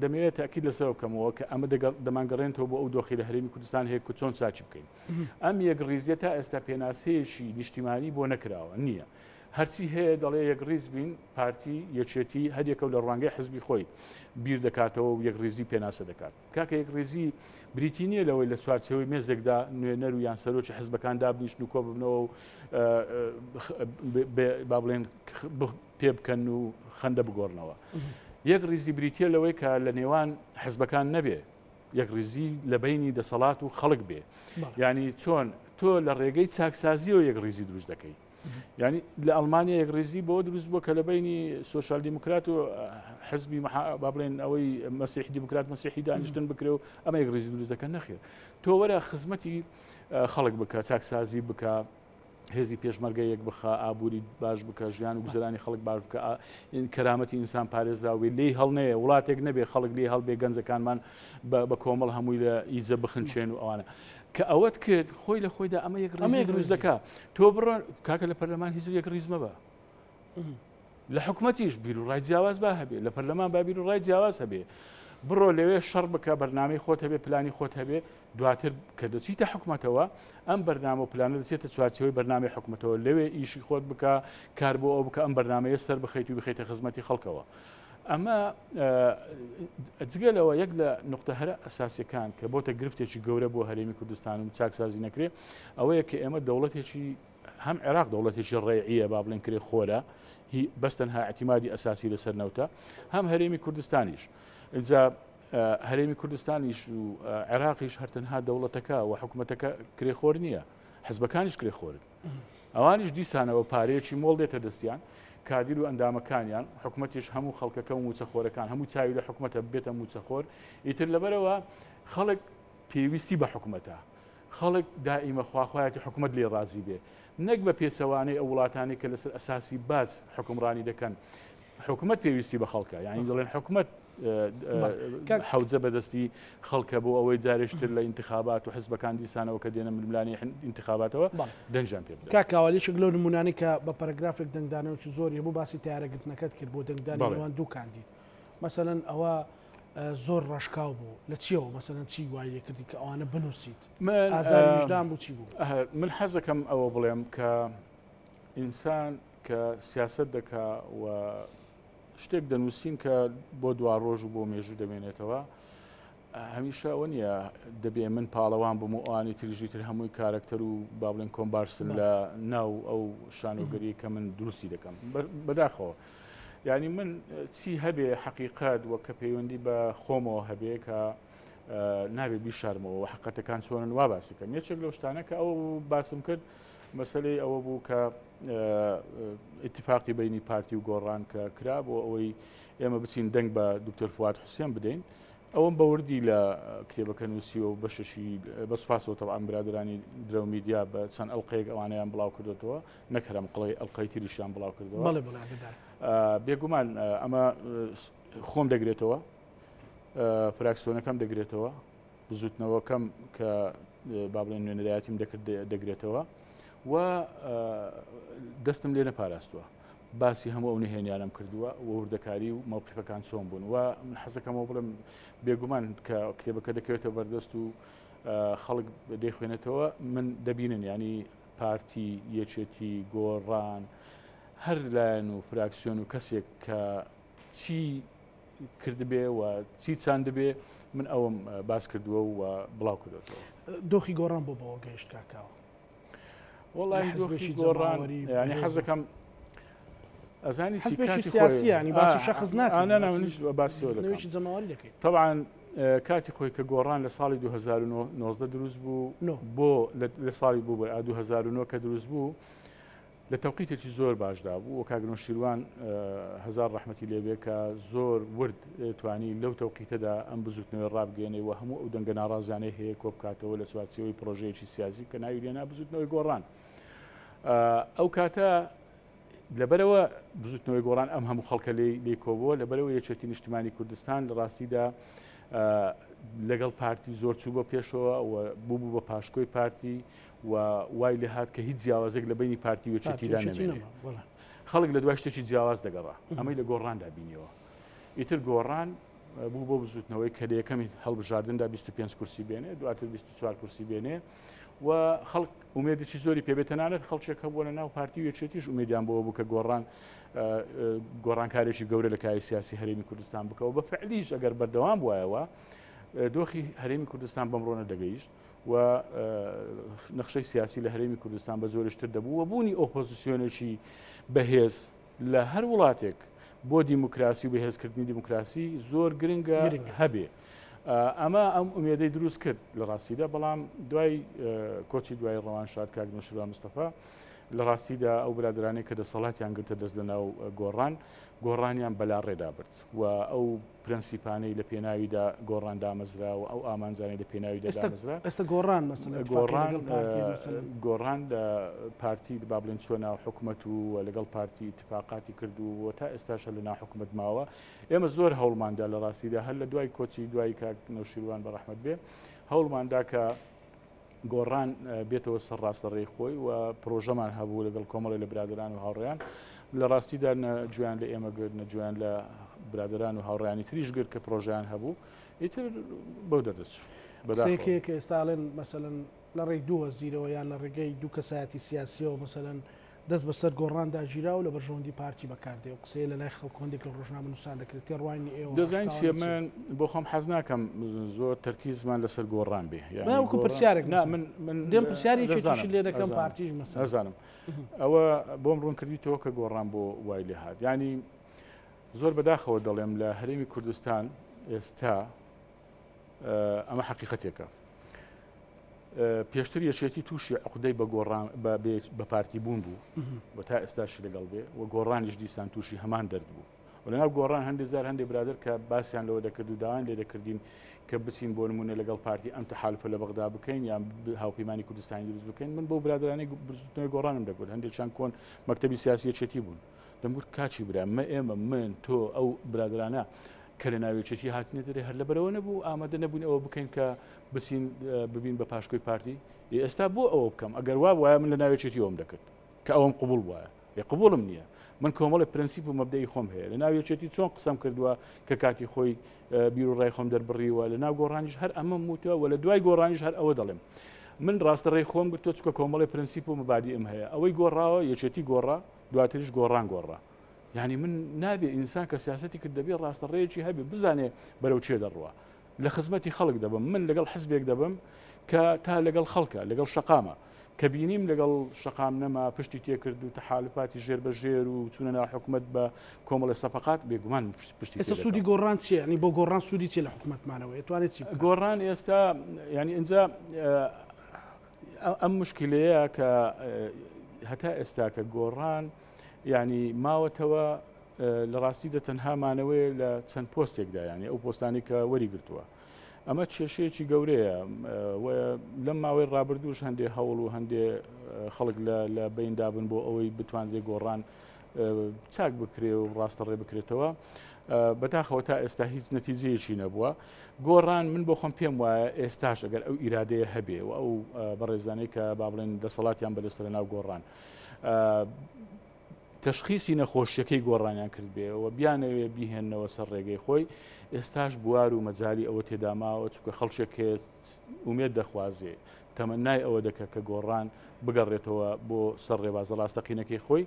دەمەوێت تاکید لەسەر بکەمەوە کە ئەمە دەمانگەڕێنەوە بۆ ئەو دۆخی لە هەرێمی کوردستان هەیە کە چۆن چاکی بکەین ئەم یەکڕیزیە تا ئێستا پێناسەیەکی نیشتیمانی بۆ نەکراوە نییە. هەرچی هەیە دەڵێ یەکڕیز بین پارتی یەکێتی هەریەکە و لە ڕوانگەی حزبی خۆی بیر دەکاتەوە و یەکڕیزی پێناسە دەکات. کاکە یەکڕیزی بریتی نییە لەوەی لە چوارچێوەی مێزێکدا نوێنەر و یان سەرۆکی حزبەکان دابنیشن و کۆ ببنەوە و با بڵێن پێ بکەن و خەندە بگۆڕنەوە. یەکڕیزی بریتیە لەوەی کە لە نێوان حزبەکان نەبێ یەکڕیزی لە بەینی دەسەڵات و خەڵک بێ یعنی چۆن تۆ لە ڕێگەی چاکسازیەوە یەکڕیزی دروست دەکەی یعنی لە ئەڵمانیا یەکڕیزی بۆ دروست بووە کە لە بینی سوسیال دیموکرات و حزبی با بڵێن ئەوەی مەسیحی دیموکرات مەسیحی دانیشتن بکرێ و ئەمە یەکڕیزی دروست دەکەن نەخێر تۆ وەرە خزمەتی خەڵک بکە چاکسازی بکە هێزی پێشمەرگە یەک بخە ئابووری باش بکە ژیان و گوزەرانی خەڵک باش بکە کەرامەتی ئینسان پارێزراوێ لێی هەڵنەیە وڵاتێک نەبێ خەڵک لێ هەڵبێ گەنجەکانمان بە کۆمەڵ هەمووی لە ئیزە بخنچێن و ئەوانە کە ئەوەت کرد خۆی لە خۆیدا ئەمە یەک ڕێزی دروست دەکا تۆ بڕۆ کاکە لە پەرلەمان هیچ یەک ڕیز مەبە لە حکومەتیش بیر و ڕای جیاواز با هەبێ لە پەرلەمان با بیر و ڕای جیاواز هەبێ بڕۆ لەوێ شەڕ بکە بەرنامەی خۆت هەبێ پلانی خۆت هەبێ دواتر کە دەچیتە حکومەتەوە ئەم بەرنامە و پلانە دەچێتە چوارچێوەی بەرنامەی حکومەتەوە لەوێ ئیشی خۆت بکە کار بۆ ئەو بکە ئەم بەرنامەیە سەر بخەیت و بخەیتە خزمەتی خەڵکەوە. ئەمە جگە لەوە یەک لە نقطە هەرە ئەساسیەکان کە بۆتە گرفتێکی گەورە بۆ هەرێمی کوردستان و چاکسازی نەکرێ ئەوەیە کە ئێمە دەوڵەتێکی هەم عێراق دەوڵەتێکی ڕێعیە با بڵێن کرێ خۆرە هی بەس تەنها اعتیمادی ئەساسی لەسەر نەوتە هەم هەرێمی کوردستانیش ئینجا هەرێمی کوردستانیش و عێراقیش هەر تەنها دەوڵەتەکە و حکوومەتەکە کرێخۆر نییە حزبەکانیش کرێخۆرن ئەوانیش دیسانەوە پارەیەکی مۆڵ دێتە دەستیان کادیر و ئەندامەکانیان حکوومەتیش هەموو خەڵکەکە و موچەخۆرەکان هەموو چاوی لە حکوومەتە بێتە موچەخۆر ئیتر لەبەرەوە خەڵک پێویستی بە حکوومەتە خەڵک دائیمە خواخوایەتی حکومەت لێی ڕازی بێ نەک بە پێچەوانەی ئەو وڵاتانەی کە لەسەر ئەساسی باج حکومڕانی دەکەن حکومەت پێویستی بە خەڵکە یعنی دەڵێن حکومەت حوجە بەدەستی خەڵکە بۆ ئەوەی جارێشتر لە انتخابات و حزبەکان دیسانەوە کە دێنە ململانی انتخاباتەوە دەنگیان پێ بدەن. کاک کاوە یەکێک لەو نمونانەی کە بە پەرەگرافێک دەنگدانەوەکی زۆری هەبوو باسی تەیارەگرتنەکەت کرد بۆ دەنگدانی نێوان دوو کاندید مەسەلەن ئەوە زۆر ڕاشکاو بوو لە چیەوە مەسەلەن چی وای لێ کردی کە ئەوانە بنووسیت ئازاری ویژدان بوو چی بوو؟ من حەزەکەم ئەوە بڵێم کە ئینسان کە سیاست دەکا و شتێک دەنووسین کە بۆ دوا ڕۆژ و بۆ مێژوو دەمێنێتەوە هەمیشە ئەوە نییە دەبێ من پاڵەوان بم و ئەوانی تریژی تر هەمووی کارەکتەر و با بڵێن کۆمبارسن لە ناو ئەو شانۆگەری کە من دروستی دەکەم بەداخەوە یعنی من چی هەبێ حەقیقەت وە کە پەیوەندی بە خۆمەوە هەبێ کە نابێ بیشارمەوە و حقەتەکان چۆنن وا باسی کەم یەکێک لەو شتانە کە ئەو باسم کرد مەسلەی ئەوە بوو کە اتفاقی بینی پارتی و گۆڕان کە کرا بۆ ئەوەی ئێمە بچین دەنگ بە دکتۆر فواد حوسێن بدەین ئەوەم بە وردی لە کتێبەکە نووسیوە و بەشەشی بە سوپاسەوە تەبعەن برادەرانی درەو میدیا بە چەند ئەڵقەیەک ئەوانەیان بڵاو کردوێتەوە نەک هەر ئەم قڵەی ئەڵقەی تریشیان بڵاو کردەوە بەڵێ بەڵێ ئاگادارم. بێگومان ئەمە خۆم دەگرێتەوە فراکسیۆنەکەم دەگرێتەوە بزوتنەوەکەم کە با بڵێن نوێنەرایەتیم دەکرد دەگرێتەوە و دەستم لێ نەپاراستووە باسی هەموو ئەو نهێنیانم کردووە و وردەکاری و مەوقفەکان چۆن بوون و من حەزەکەمەوە بڵێم بێگومان کە کتێبەکە دەکەوێتە بەردەست و خەڵک دەیخوێنێتەوە من دەبینن ینی پارتی یەکێتی گۆڕان هەر لایەن و فراکسیۆن و کەسێک کە چی کردبێ و چی چاندبێ من ئەوم باس کردووە و بڵاو کردوێتەوە. دۆخی گۆڕان بۆ بەوە گەیشت کاکاوە؟ وەڵی دۆخی گۆڕان ینی حەزەکەم ئەزانی حزبێکی سیاسی ینی باسی شخص ناکەم باسی جەماوەری دەکەین طبعا کاتی خۆی کە گۆڕان لە ساڵی 2009 دروست بوو بۆ لە ساڵی بوو 2009 کە دروست بوو لە تەوقیتێکی زۆر باشدا بوو و کاک نەوشیروان هەزار ڕەحمەتی لێ بێ کە زۆر ورد توانی لەو تەوقیتەدا ئەم بزوتنەوەی ڕابگەێنێ و هەموو ئەو دەنگە ناڕازیانەی هەیە کۆبکاتەوە لە چوارچێوەی پرۆژەیەکی سیاسی کە ناوی لێنا بزوتنەوەی گۆڕان. ئەو کاتە لەبەرەوە بزوتنەوەی گۆڕان ئەم هەموو خەڵکە لێی کۆبووە لەبەرەوە یەکێتی نیشتمانی کوردستان لە ڕاستیدا لەگەڵ پارتی زۆر چوو بە پێشەوە و بوو بوو بە پاشکۆی پارتی و وای لێهات کە هیچ جیاوازێک لە بینی پارتی و یەکێتیدا نەمێنێ. خەڵک لە دوای شتێکی جیاواز دەگەڕا، ئەمەی لە گۆڕاندا بینیەوە. ئیتر گۆڕان بوو بۆ بزوتنەوەی کە لە یەکەمی هەڵبژاردندا 25 کورسی بێنێ، دواتر 24 کورسی بێنێ و خەڵک ئومێدێکی زۆری پێبێت تەنانەت خەڵکێک هەبووە لە ناو پارتی و یەکێتیش ئومێدیان بۆ بوو کە گۆڕان گۆڕانکارێکی گەورە لە کای سیاسی هەرێمی کوردستان بکەوە بە فعلیش ئەگەر بەردەوام بوایەوە دۆخی هەرێمی کوردستان بەمڕۆ نەدەگەیشت. و نەخشەی سیاسی لە هەرێمی کوردستان بە جۆرێکی تر دەبوو و بوونی ئۆپۆزیسیۆنێکی بەهێز لە هەر وڵاتێک بۆ دیموکراسی و بەهێزکردنی دیموکراسی زۆر گرنگە هەبێ. ئەمە ئەم ئومێدەی دروست کرد لە ڕاستیدا بەڵام دوای کۆچی دوای ڕەوان شاد کاک نەوشیروان مستەفا لە ڕاستیدا ئەو برادرانەی کە دەسەڵاتیان گرتە دەست لە ناو گۆڕان گۆڕانیان بەلا ڕێدا برد و ئەو پرەنسیپانەی لە پێناویدا گۆڕان دامەزرا و ئەو ئامانجانەی لە پێناویدا دامەزرا. ئێستا گۆڕان مەسەلەن گۆڕان گۆڕان لە پارتی با بڵێن چوە ناو حکومەت و لەگەڵ پارتی ئیتفاقاتی کرد و تا ئێستاشە لە ناو حکومەت ماوە. ئێمە زۆر هەوڵماندا لە ڕاستیدا هەر لە دوای کۆچی دوای کاک نەوشیروان بە ڕەحمەت بێ هەوڵماندا کە گۆڕان بێتەوە سەر ڕاستەڕێی خۆی و پرۆژەمان هەبوو لەگەڵ کۆمەڵی لە برادران و هاوڕێیان لە ڕاستیدا نە گوێیان لە ئێمە گرت نە گوێیان لە برادران و هاوڕیانی تریش گرت کە پرۆژیان هەبوو ئیتر بەو دەردەچوو بەداخەوە. کە ئێستا ئەڵێن مەسەلەن لە ڕێی دوو وەزیرەوە یان لە ڕێگەی دوو کەسایەتی سیاسیەوە مەسەلەن دەست بەسەر گۆڕاندا گیرا و لە بەرژەوەندی پارتی بەکاردێ و قسەیە لە لای خەڵک هەندێک لە ڕۆژنامەنووسان دەکرێت تێڕوانینی ئێوە دەزانین چیە من بۆ خۆم حەز ناکەم زۆر تەرکیزمان لەسەر گۆڕان بێ وەکو پرسیارێک نا من من دێم پرسیارێکی تریشت لێ دەکەم پارتیش مەسەلەن ئەزانم ئەوە بۆم ڕوون کردیتەوە کە گۆڕان بۆ وای لێ هات یعنی زۆر بەداخەوە دەڵێم لە هەرێمی کوردستان ئێستا ئەمە حەقیقەتێکە پێشتر یەکێتی تووشی عقدەی بە گۆڕان بە پارتی بوون بوو و تا ئێستاشی لەگەڵ بێ و گۆڕانیش دیسان تووشی هەمان دەرد بوو و لەناو گۆڕان هەندێک زار هەندێک برادر کە باسییان لەوە دەکرد و داوایان لێ دەکردین کە بچین بۆ نمونە لەگەڵ پارتی ئەم تەحالفە لە بەغدا بکەین یان هاوپەیمانی کوردستانی دروست بکەین من بۆ برادرانی بزوتنەوەی گۆڕانم دەگوت هەندێکیان کۆن مەکتەبی سیاسی یەکێتی بوون دەمگوت کاچی برا مە ئێمە من تۆ ئەو برادرانە کە لە ناو یەکێتی هاتینە دەرێ هەر لەبەرەوە نەبوو ئامادە نەبووین ئەوە بکەین کە بچین ببین بە پاشکۆی پارتی ئێستا بۆ ئەوە بکەم ئەگەر وا وایە من لە ناو یەکێتی ئەوم دەکرد کە ئەوەم قبول وایە ێ قبولم نییە من کۆمەڵی پرەنسیپ و مەبدەئی خۆم هەیە لە ناو یەکێتی چۆن قسەم کردووە کە کاتی خۆی بیر و ڕای خۆم دەربڕیوە لە ناو گۆڕانیش هەر ئەمەم وتووە و لە دوای گۆڕانیش هەر ئەوە دەڵێم من ڕاستە ڕێی خۆم گرتووە چکە کۆمەڵی پرەنسیپ و مەبادیئم هەیە ئەوەی گۆڕاوە یەکێتی گۆڕا دواتریش گۆڕان گۆڕا یعنی من نابێ ئینسان کە سیاستی کرد دەبێ ڕاستە ڕێیەکی هەبێ بزانێ بەرەو چێ دەڕوا لە خزمەتی خەڵک دەبم من لەگەڵ حزبێک دەبم کە تا لەگەڵ خەڵکە لەگەڵ شەقامە کە بینیم لەگەڵ شەقام نەما پشتی تێکرد و تەحالفاتی ژێر بە ژێر و چوونە ناو حکومت بە کۆمەڵی سەفقات بێگومان پشتی ئێستا سوودی گۆڕان چیە ینی بۆ گۆڕان سوودی چیە لە حکومەتمانەوە ئەتوانێت چی گۆڕان ئێستا ینی ئینجا ئەم مشکلەیە کە هەتا ئێستا کە گۆڕان یعنی ماوەتەوە لە ڕاستیدا تەنها مانەوەیە لە چەند پۆستێکدا یعنی ئەو پۆستانی کە وەری گرتووە ئەمە کێشەیەکی گەورەیە لەم ماوەی ڕابردووش هەندێ هەوڵ و هەندێ خەڵک لە بیندا بن بۆ ئەوەی بتواندرێ گۆڕان. چاک بکرێ و ڕاستە ڕێ بکرێتەوە بەداخەوە تا ئێستا هیچ نەتیجەیەکی نەبووە گۆڕان من بۆ خۆم پێم وایە ئێستاش ئەگەر ئەو ئیرادەیە هەبێ و ئەو بەڕێزانەی کە با بڵێن دەسەڵاتیان بەدەستە لە ناو گۆڕان تەشخیسی نەخۆشیەکەی گۆڕانیان کردبێ و بیانەوێ بیهێننەوە سەر ڕێگەی خۆی ئێستاش بوار و مەجای ئەوە تێداماوە چونکە خەڵکێک ئومێد دەخوازێ تەمەنای ئەوە دەکە کە گۆڕان بگەڕێتەوە بۆ سەر ڕێبازە ڕاستەقینەکەی خۆی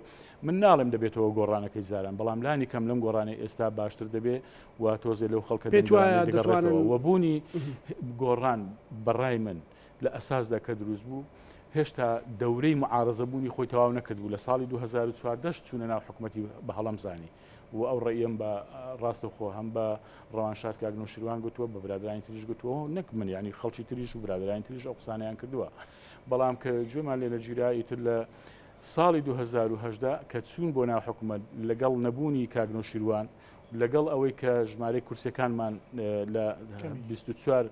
من ناڵێم دەبێتەوە گۆڕانەکەی جاران بەڵام لانی کەم لەم گۆڕانەی ئێستا باشتر دەبێ و تۆزێ لەو خەڵکە دەگەڕێتەوە وە بوونی گۆڕان بەڕای من لە ئەساسدا کە دروست بوو هێشتا دەورەی معارزە بوونی خۆی تەواو نەکردبوو لە ساڵی 2014 چوونە ناو حکوومەتی بە هەڵم زانی و ئەو ڕێیم بە ڕاستەوخۆ هەم بە ڕەوانشاد کاک نەوشیروان گوتووە بە برادرانی تریش گوتووە نەک من یعنی خەڵکی تریش و برادرانی تریش ئەو قسانیان کردووە بەڵام کە گوێمان لێ نەگیرا ئیتر لە ساڵی 2010 کە چوون بۆ ناو حکوومەت لەگەڵ نەبوونی کاک نەوشیروان لەگەڵ ئەوەی کە ژمارەی کورسەکانمان لە 24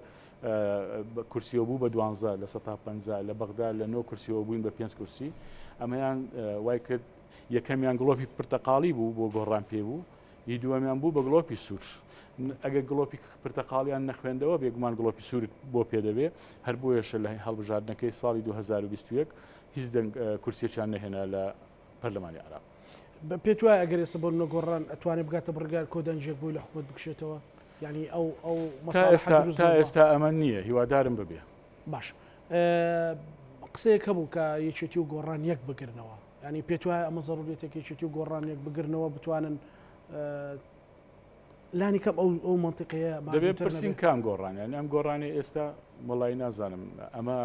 کورسیەوە بوو بە دوانزە لە سە 50 لە بەغدا لە نۆ کورسیەوە بووین بە پێنج کورسی ئەمەیان وای کرد یەکەمیان گڵۆپی پرتەقاڵی بوو بۆ گۆڕان پێ بوو ی دووەمیان بوو بە گڵۆپی سوور ئەگەر گڵۆپی پرتەقاڵیان نەخوێندەوە بێگومان گڵۆپی سوور بۆ پێ دەبێ هەر بۆیەشە لە هەڵبژاردنەکەی ساڵی 2021 هیچ دەنگ کورسیەکیان نەهێنا لە پەرلەمانی عێراق. پێت وایە ئەگەر ئێستا بۆ نمونە گۆڕان ئەتوانێت بگاتە بڕیار کۆ دەنگێک بۆی لە حکومەت بکشێتەوە یعنی ئەو ئەو تا ئێستا تا ئێستا ئەمە نییە هیوادارم ببێ باش قسەیەک هەبوو کە یەکێتی و گۆڕان یەک بگرنەوە ینی پێت وایە ئەمە زەڕوریەتێک یەکێتی و گۆڕان یەک بگرنەوە بتوانن لانی کەم ئەو ئەو منطقەیە دەبێت پرسین کام گۆڕان یان ئەم گۆڕانی ئێستا وڵی نازانم ئەمە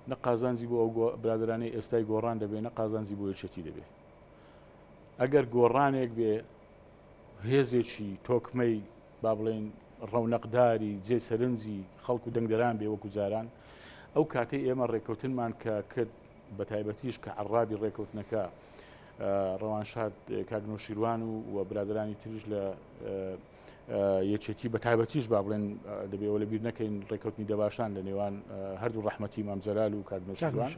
نە قازانجی بۆ ئەو برادرانی ئێستای گۆڕان دەبێ نە قازانجی بۆ یەکێتی دەبێ ئەگەر گۆڕانێک بێ هێزێکی تۆکمەی با بڵێن ڕەونەقداری جێ سەرنجی خەڵک و دەنگدەران بێ وەکو جاران ئەو کاتەی ئێمە ڕێککەوتنمان کە کرد بە تایبەتیش کە عەڕابی ڕێککەوتنەکە ڕەوانشاد کاک نەوشیروان و و برادرانی تریش لە یەکێتی بە تایبەتیش با بڵێن دەبێەوە لە بیر نەکەین ڕێککەوتنی دەباشان لە نێوان هەردوو ڕەحمەتی مام جەلال و کاک نەوشیروان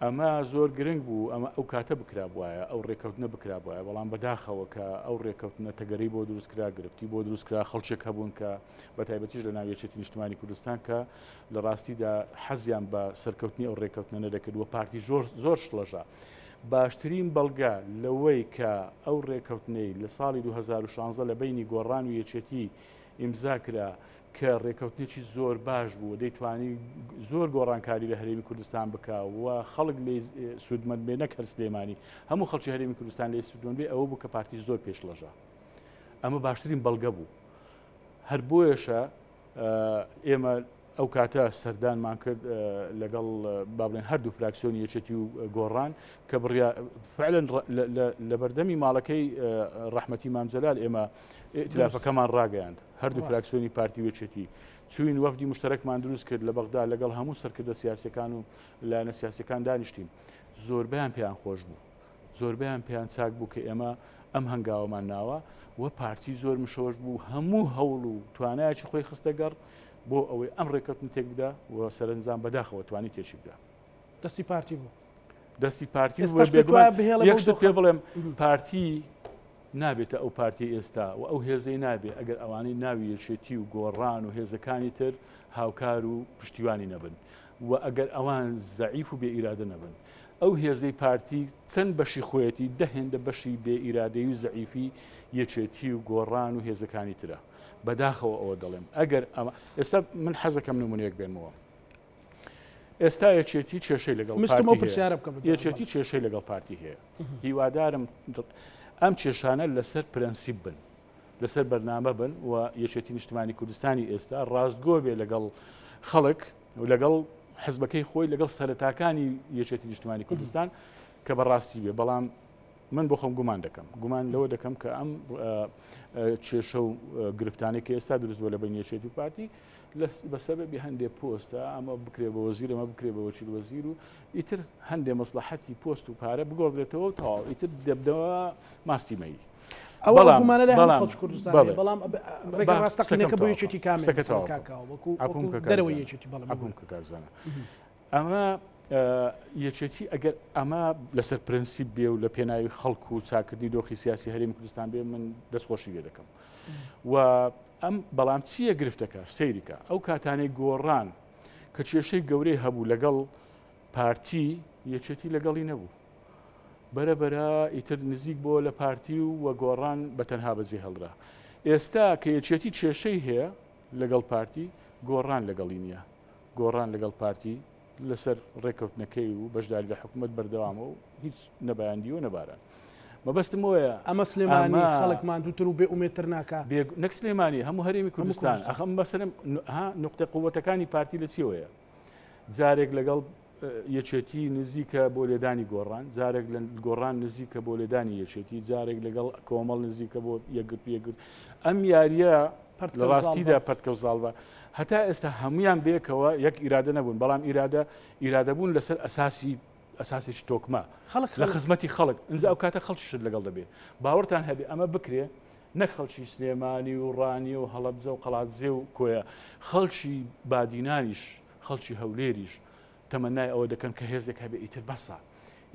ئەمە زۆر گرنگ بوو ئەمە ئەو کاتە بکرابوایە ئەو ڕێککەوتنە بکرابوایە بەڵام بەداخەوە کە ئەو ڕێککەوتنە تەگەری بۆ دروستکرا گرفتی بۆ دروستکرا خەڵکێک هەبوون کە بە تایبەتیش لە ناو یەکێتی نیشتمانی کوردستان کە لە ڕاستیدا حەزیان بە سەرکەوتنی ئەو ڕێککەوتنە نەدەکرد و پارتی زۆر زۆر شڵەژا. باشترین بەڵگە لەوەی کە ئەو ڕێککەوتنەی لە ساڵی 2016 لە بەینی گۆڕان و یەکێتی ئیمزا کرا کە ڕێککەوتنێکی زۆر باش بوو دەیتوانی زۆر گۆڕانکاری لە هەرێمی کوردستان بکا و خەڵک لێ سوودمەند بێ نەک هەر سلێمانی هەموو خەڵکی هەرێمی کوردستان لێ سوودمەند بێ ئەوە بوو کە پارتی زۆر پێشڵەژا ئەمە باشترین بەڵگە بوو هەر بۆیەشە ئێمە ئەو کاتە سەردانمان کرد لەگەڵ با بڵێن هەردوو فراکسیۆنی یەکێتی و گۆڕان کە بڕیا فعلەن لە بەردەمی ماڵەکەی ڕەحمەتی مام جەلال ئێمە ئیتلافەکەمان ڕاگەیاند هەردوو فراکسیۆنی پارتی و یەکێتی چوین وەفدی مشتەرەکمان دروست کرد لە بەغدا لەگەڵ هەموو سەرکردە سیاسەکان و لایەنە سیاسەکان دانیشتین زۆربیان پێیان خۆش بوو زۆربەیان پێیان چاک بوو کە ئێمە ئەم هەنگاوەمان ناوە و پارتی زۆر مشەوەش بوو هەموو هەوڵ و توانایەکی خۆی خستە گەڕ بۆ ئەوەی ئەم ڕێککەوتن تێک بدا و سەرنجام بەداخەوە توانی تێکی بدا. دەستی پارتی بوو. دەستی پارتی بوو یەک شتت پێ بڵێم پارتی نابێتە ئەو پارتی ئێستا و ئەو هێزەی نابێ ئەگەر ئەوانەی ناوی یەکێتی و گۆڕان و هێزەکانی تر هاوکار و پشتیوانی نەبن و ئەگەر ئەوان زەعیف و بێ ئیرادە نەبن ئەو هێزەی پارتی چەند بەشی خۆیەتی دە هێندە بەشی بێ ئیرادەی و زەعیفی یەکێتی و گۆڕان و هێزەکانی ترە بەداخەوە ئەوە دەڵێم ئەگەر ئەمە ئێستا من حەزەکەم نمونەیەک بێنمەوە ئێستا یەکێتی کێشەی لەگەڵ یەکێتی کێشەی لەگەڵ پارتی هەیە هیوادارم ئەم کێشانە لەسەر پرەنسیب بن لەسەر بەرنامە بن و یەکێتی نیشتمانی کوردستانی ئێستا ڕاستگۆ بێ لەگەڵ خەڵک و لەگەڵ حزبەکەی خۆی لەگەڵ سەرەتاکانی یەکێتی نیشتمانی کوردستان کە بەڕاستی بێ بەڵام من بۆ خۆم گومان دەکەم گومان لەوە دەکەم کە ئەم کێشە و گرفتانێک کە ئێستا دروست بووە لە بین یەکێتی و پارتی بە سەبەبی هەندێ پۆستە ئەمە بکرێ بە وەزیر ئەمە بکرێ بە وەکیل وەزیر و ئیتر هەندێ مەسلحەتی پۆست و پارە بگۆڕدرێتەوە و تەواو ئیتر دەبدەوە ماستی مەیی. ئەوە گومانە لە هەموو خەڵکی کوردستان هەیە، بەڵام ڕێگە ڕاستەقینەکە بۆ یەکێتی کامێ کاکاوە وەکو دەرەوەی یەکێتی بەڵێ ببوون کاک زانا. ئەمە. یەکێتی ئەگەر ئەمە لەسەر پرەنسیپ بێ و لە پێناوی خەڵک و چاکردنی دۆخی سیاسی هەرێمی کوردستان بێ من دەستخۆشی لێ دەکەم و ئەم بەڵام چییە گرفتەکە سەیریکە ئەو کاتانەی گۆڕان کە کێشەی گەورەی هەبوو لەگەڵ پارتی یەکێتی لەگەڵی نەبوو بەرە بەرە ئیتر نزیک بۆ لە پارتی و وە گۆڕان بە تەنها بەجێ هێڵرا ئێستا کە یەکێتی کێشەی هەیە لەگەڵ پارتی گۆڕان لەگەڵی نییە گۆڕان لەگەڵ پارتی لەسەر ڕێککەوتنەکەی و بەشداری لە حکوومەت بەردەوامە و هیچ نەبایاندی و نەباران مەبەستم وەیە ئەمە سلێمانی خەڵک ماندووتر و بێ ئومێدتر ناکا نەک سلێمانی هەموو هەرێمی کوردستان ئەخەم بەسەرم ها نقطە قووەتەکانی پارتی لە چیەوەیە جارێک لەگەڵ یەکێتی نزیکە بۆ لێدانی گۆڕان جارێک لە گۆڕان نزیکە بۆ لێدانی یەکێتی جارێک لەگەڵ کۆمەڵ نزیکە بۆ یەکگرت یەکگرت ئەم یاریە لە ڕاستیدا پەرتکە و زاڵبە هەتا ئێستا هەمویان بێکەوە یەک ئیرادە نەبوون بەڵام ئیرادە ئیرادەبوون لەسەر ئەساسی ئەساسێکی تۆکمە خەڵک لە خزمەتی خەڵک ئینجا ئەو کاتە خەڵکیشت لەگەڵ دەبێت باوەڕتان هەبێ ئەمە بکرێ نەک خەڵکی سلێمانی و ڕانی و هەڵەبجە و قەڵادزێ و کۆیە خەڵکی بادینانیش خەڵکی هەولێریش تەمەنای ئەوە دەکەن کە هێزێک هەبێ ئیتر بەسە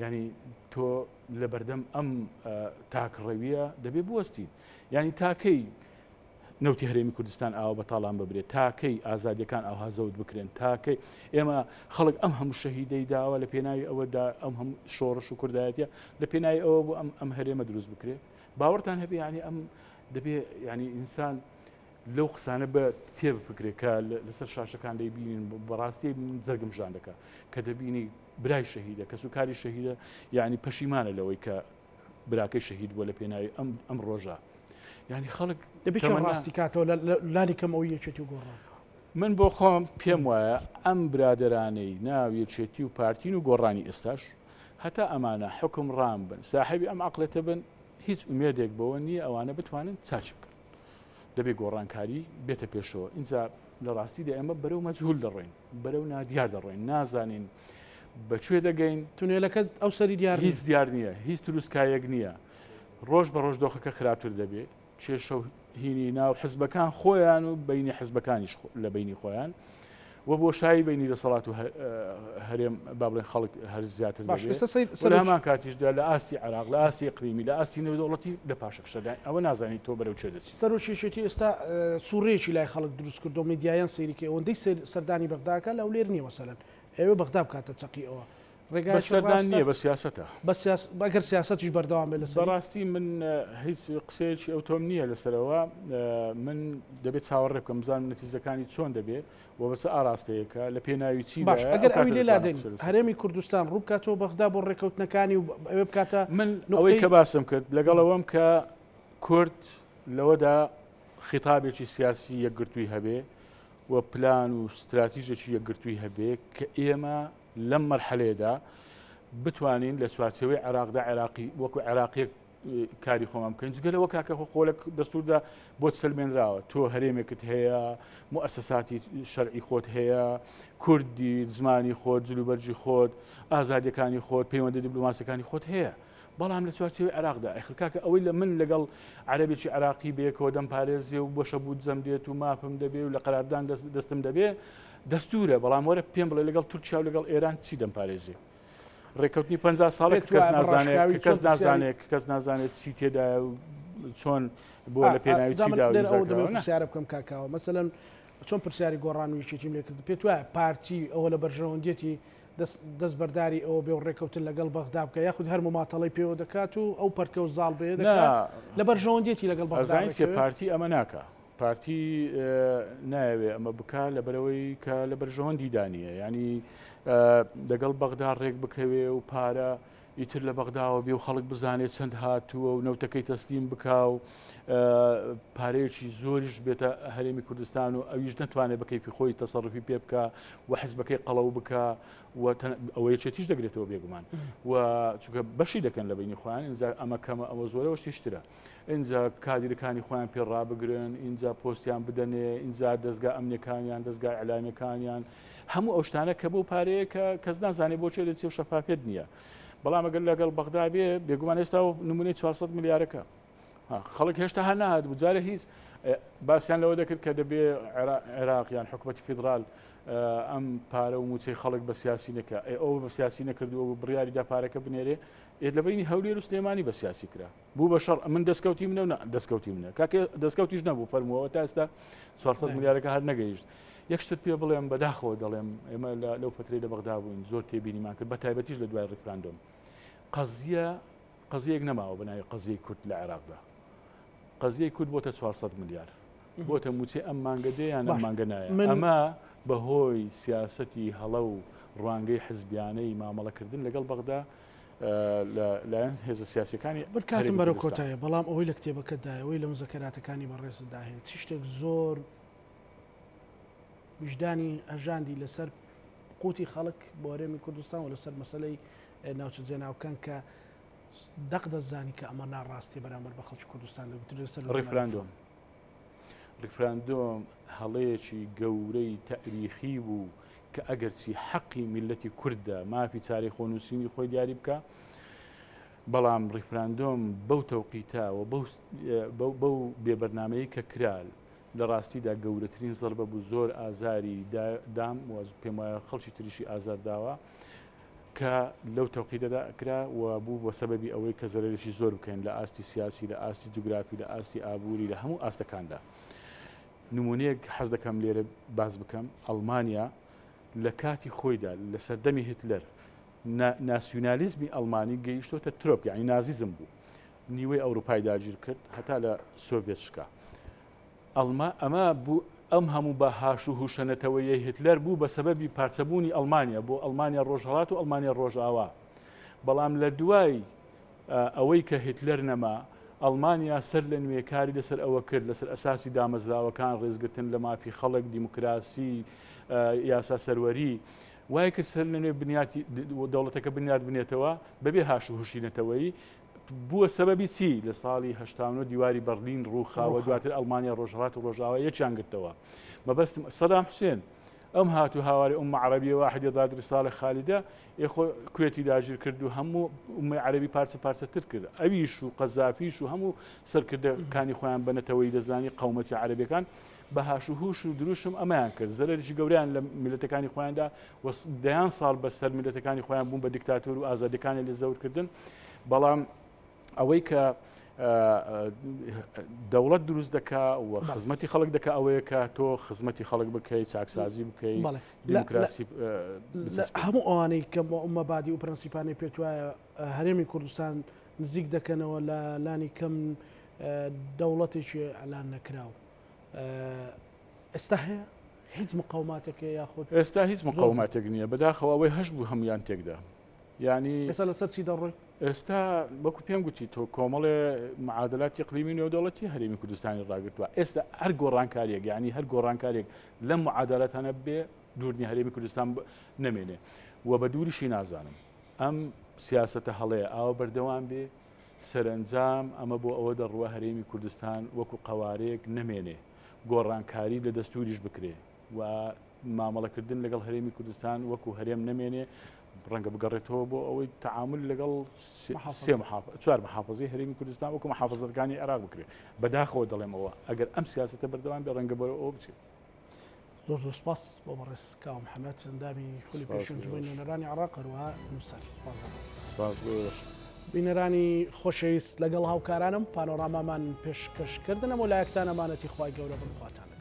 ینی تۆ لە بەردەم ئەم تاکڕەویە دەبێ بوەستیت ینی تاکەی نەوتی هەرێمی کوردستان ئاوا بە تاڵان ببرێت تاکەی ئازادیەکان ئاوها زەوت بکرێن تاکەی ئێمە خەڵک ئەم هەموو شەهیدەی داوە لە پێناوی ئەوەدا ئەم هەموو شۆڕش و کوردایەتە لە پێناوی ئەوە بۆ ئەم ئەم هەرێمە دروست بکرێت باوەڕتان هەبێ ینی ئەم دەبێ ینی ئینسان لەو قسانە بە تێ بفکرێت کە لەسەر شاشەکان دەیبینین بەڕاستی جەرگم ژان دەکا کە دەبینی برای شەهیدە کەس و کاری شەهیدە یعنی پەشیمانە لەوەی کە براکەی شەهید بووە لە پێناوی ئەم ئەم ڕۆژە یعنی خەڵک دەبێت ڕاستی کاتەوە لانی کەم ئەوی یەکێتی و گۆڕان من بۆ خۆم پێم وایە ئەم برادرانەی ناو یەکێتی و پارتین و گۆڕانی ئێستاش هەتا ئەمانە حکم ڕام بن ساحبی ئەم عقلێتە بن هیچ ئومێدێک بەوە نییە ئەوانە بتوانن چاچ بکەن دەبێت گۆڕانکاری بێتە پێشەوە اینجا لە ڕاستیدا ئێمە بەرەو مەجهول دەڕۆین بەرەو نادیار دەڕۆین نازانین بە کوێ دەگەین تونێلەکە ئەو سەری دیار هیچ دیار نییە هیچ تروسکایەک نییە ڕۆژ بە ڕۆژ دۆخەکە خراپتر دەبێت کێشە و هینی ناو حزبەکان خۆیان و بینی حزبەکانیش لە بینی خۆیان و بۆشایی بینی دەسەڵات و هەرێم با بڵێن خەڵک هەر زیاتر لە هەمان کاتیشدا لە ئاستی عراق لە ئاستی ئیقلیمی لە ئاستی نێودەوڵەتی لە پاشەکشەداین ئەوە نازانیت تۆ بەرەو کوێ دەچی. سەرۆکی یەکێتی ئێستا سوڕێکی لای خەڵک دروست کردووە میدیایان سەیری کەی ئەوەندەی سەردانی بەغدا ئەکات لە هەولێر نییە مەسەلەن ئەیەوێ بەغدا بکاتە چەقی ئەوە بە سەردان نییە بە سیاسەتە. بە سیاس ئەگەر سیاسەتیش بەردەوام بێت لەسەری. بەڕاستی من هیچ قسەیەکی ئەوتۆم نییە لەسەرەوە من دەبێت چاوەڕێ بکەم بزانم نەتیجەکانی چۆن دەبێت و بە چ ئاراستەیەکە لە پێناوی چی باش ئەگەر ئەوی لێ لادەین هەرێمی کوردستان ڕووبکاتەوە بەغدا بۆ ڕێکەوتنەکانی و ئەوێ بکاتە من ئەوەی کە باسم کرد لەگەڵ ئەوەم کە کورد لەوەدا خیتابێکی سیاسی یەکگرتووی هەبێ و پلان و ستراتیژێکی یەکگرتووی هەبێ کە ئێمە لەم مەرحەلەیەدا بتوانین لە چوارچێوەی عێراقدا عێراقی وەکو عێراقیەک کاری خۆمان بکەین جگە لەوە کاکە خۆ خۆ لە دەستوردا بۆت سلمێنراوە تۆ هەرێمێکت هەیە موئەسەساتی شەرعی خۆت هەیە کوردی زمانی خۆت جلوبەرگی خۆت ئازادیەکانی خۆت پەیوەندی دیبلۆماسیەکانی خۆت هەیە بەڵام لە چوارچێوەی عێراقدا ئەخر کاکە ئەوەی لە من لەگەڵ عەرەبێکی عێراقی بەیەکەوە دەمپارێزێ و بەشە بودجەم دێت و مافم دەبێ و لە قەراردان دەستم دەبێ دەستورە بەڵام وەرە پێم بڵێ لەگەڵ تورکیا و لەگەڵ ئێران چی دەمپارێزێ ڕێککەوتنی پ ساڵە کەس نازانێت کەس نازانێت کەس نازانێت چی تێدایە و چۆن بۆ لە پێناوی چیدا پرسیارە بکەم کاکاوە مەسەلەن چۆن پرسیاری گۆڕان و یەکێتیم لێ کرد پێت وایە پارتی ئەوە لە بەرژەوەندیەتی دەستبەرداری ئەوە بێ و ڕێککەوتن لەگەڵ بەغدا بکە یاخود هەر مماتەڵەی پێوە دەکات و ئەو پەرکە و زاڵ بێ دەکات لە بەرژەوەندیەتی لەگەڵ بەغدا پارتی ئەمە ناکە پارتی نایەوێ ئەمە بکا لەبەرەوەی کە لە بەرژەوەندیدا نییە ینی لەگەڵ بەغدا ڕێک بکەوێ و پارە ئیتر لە بەغداوە بێ و خەڵک بزانێت چەند هاتووە و نەوتەکەی تەسلیم بکا و پارەیەکی زۆریش بێتە هەرێمی کوردستان و ئەویش نەتوانێت بە کەیفی خۆی تەسەڕفی پێ بکە و حزبەکەی قەڵەو بکە و ئەوە یەکێتیش دەگرێتەوە بێگومان و چونکە بەشی دەکەن لە بینی خۆیان ئینجا ئەمە کەمە ئەوە زۆرەوە شتیشترە ئینجا کادیرەکانی خۆیان پێ ڕابگرن، ئینجا پۆستیان بدەنێ، ئینجا دەزگا ئەمنیەکانیان، دەزگا ئیعلامیەکانیان، هەموو ئەو شتانە کە بۆ پارەیە کە کەس نازانێ بۆ چێ دەچێ و شەفافیەت نییە. بەڵام ئەگەر لەگەڵ بەغدا بێ، بێگومان ئێستا نمونەی 400 ملیارەکە. خەڵک هێشتا هەر نەهات بوو جارێ هیچ باسیان لەوە دەکرد کە دەبێ عێراق یان حکوومەتی فیدرال ئەم پارە و موچەی خەڵک بە سیاسی نەکە ئەو بە سیاسی نەکردووە و بڕیاری دا پارەکە بنێرێ لە بینی هەولێر و سلێمانی بە سیاسی کرا بوو بە شەڕ من دەستکەوتی منە و دەستکەوتی منە کاکە دەستکەوتیش نەبوو فەرمووەوە تا ئێستا 400 ملیارەکە هەر نەگەیشت یەک شتت پێ بڵێم بەداخەوە دەڵێم ئێمە لەو فترەی لە بەغدا بووین زۆر تێبینیمان کرد بە تایبەتیش لە دوای ڕیفراندۆم قەزیە قەزیەک نەماوە بە ناوی قەزیەی کورد لە عێراقدا قەزیەی کورد بۆتە 400 ملیار بۆتە موچەی ئەم مانگە دێ یان ئەم مانگە نایە ئەمە بەهۆی سیاسەتی هەڵە و ڕوانگەی حزبیانەی مامەڵەکردن لەگەڵ بەغدا لەلایەن هێزە سیاسەکانی من کاتم بەرەو کۆتایە بەڵام ئەوەی لە کتێبەکەتدایە ئەوەی لە مزەکەراتەکانی بەڕێزتدا هەیە چ شتێک زۆر ویژدانی هەژاندی لەسەر قوتی خەڵک بۆ هەرێمی کوردستان و لەسەر مەسلەی ناوچە جێناوکان کە دەق دەزانی کە ئەمە ناڕاستی بەرامبەر بە خەڵکی کوردستان دەگوترێت لەسەر ڕیفراندۆم ڕیفراندۆم هەڵەیەکی گەورەی تەریخی بوو کە ئەگەرچی حەقی میلەتی کوردە مافی چارەی خۆنووسینی خۆی دیاری بکە بەڵام ڕیفراندۆم بەو تەوقیتە و بەو بێبەرنمەیە کە کرا لە ڕاستیدا گەورەترین زەربە بوو زۆر ئازاری دام و پێم وایە خەڵکی تریشی ئازار داوە کە لەو تەوقیدەدا ئەکرا و بوو بە سەبەبی ئەوەی کە زەرەرێکی زۆر بکەین لە ئاستی سیاسی لە ئاستی جوگرافی لە ئاستی ئابووری لە هەموو ئاستەکاندا نمونەیەک حەز دەکەم لێرە باس بکەم ئەڵمانیا لە کاتی خۆیدا لە سەردەمی هیتلەر ناسیونالیزمی ئەڵمانی گەیشتۆتە ترۆپ یعنی نازیزم بوو نیوەی ئەوروپای داگیر کرد هەتا لە سۆڤێت شکا ئەڵما ئەمە بوو ئەم هەموو بە هاش و هوشە نەتەوەیەی هیتلەر بوو بە سەبەبی پارچەبوونی ئەڵمانیا بۆ ئەڵمانیا ڕۆژهەڵات و ئەڵمانیا ڕۆژئاوا بەڵام لە دوای ئەوەی کە هیتلەر نەما ئەڵمانیا سەر لە نوێ کاری لەسەر ئەوە کرد لەسەر ئەساسی دامەزراوەکان ڕێزگرتن لە مافی خەڵک دیموکراسی یاسا سەروەری وای کرد سەر لە نوێ بنیاتی دەوڵەتەکە بنیات بنێتەوە بەبێ هاش و هوشی نەتەوەیی بووە سەبەبی چی؟ لە ساڵی 89 دیواری بەرلین ڕووخاوە دواتر ئەڵمانیا ڕۆژهەڵات و ڕۆژئاوا یەکیان گرتەوە مەبەستم سەدام حوسێن ئەم هات و هاواری ئومە عەرەبیە واحدە ذات رسالە خالیدە ئێخۆ کوێتی داگیر کرد و هەموو ئومەی عەرەبی پارچە پارچەتر کرد ئەویش و قەزافیش و هەموو سەرکردەکانی خۆیان بە نەتەوەی دەزانی قەومەتی عەرەبیەکان بە هاش و هوش و دروشم ئەمەیان کرد زەرەرێکی گەورەیان لە میلەتەکانی خۆیاندا و دەیان ساڵ بە سەر میلەتەکانی خۆیان بوون بە دیکتاتۆر و ئازادیەکانی لە زەوتکردن بەڵام ئەوەی کە دەوڵەت دروست دەکا و خزمەتی خەڵک دەکا ئەوەیە کە تۆ خزمەتی خەڵک بکەیت چاکسازی بکەیت دیموکراسی هەموو ئەوانەی کە مەبادی و پرەنسیپانەی پێت وایە هەرێمی کوردستان نزیک دەکەنەوە لە لانی کەم دەوڵەتێکی ئەلان نەکراو ئێستا هەیە هیچ مقاوماتێک یاخود ئێستا هیچ مقاوماتێک نییە بەداخەوە ئەوەی هەش بوو هەمویان تێکدا یانی ئێستا لەسەر چی دەڕۆی؟ ئێستا وەکو پێم گوتی تۆ کۆمەڵێ معادلاتی ئیقلیمی نێودەوڵەتی هەرێمی کوردستانی ڕاگرتووە ئێستا هەر گۆڕانکاریەک یعنی هەر گۆڕانکاریێک لەم معادلاتانە بێ دوورنی هەرێمی کوردستان نەمێنێ و بە دووریشی نازانم ئەم سیاستە هەڵەیە ئاوە بەردەوام بێ سەرنجام ئەمە بۆ ئەوە دەڕوە هەرێمی کوردستان وەکو قەوارەیەک نەمێنێ گۆڕانکاری لە دەستوریش بکرێ و مامەڵەکردن لەگەڵ هەرێمی کوردستان وەکو هەرێم نەمێنێ ڕەنگە بگەڕێتەوە بۆ ئەوەی تعامل لەگەڵ سێ چوار محافظی هەرێمی کوردستان وەکو محافظەکانی عێراق بکرێت بەداخەوە دەڵێمەوە ئەگەر ئەم سیاستە بەردەوام بێ ڕەنگە بەرەو ئەوە بچێت. زۆر زۆر سپاس بۆ بەڕێز کاوە محەمەد ئەندامی خولی پێشووی ئەنجومەنی نوێنەرانی عێراق هەروەها نووسەر سپاس بۆ بەڕێز. سپاس بۆ ئێوەش. بینەرانی خۆشەویست لەگەڵ هاوکارانم پانۆرامامان پێشکەش کردن ئەمە لایەکتان ئەمانەتی خوای گەورە بن خواتان.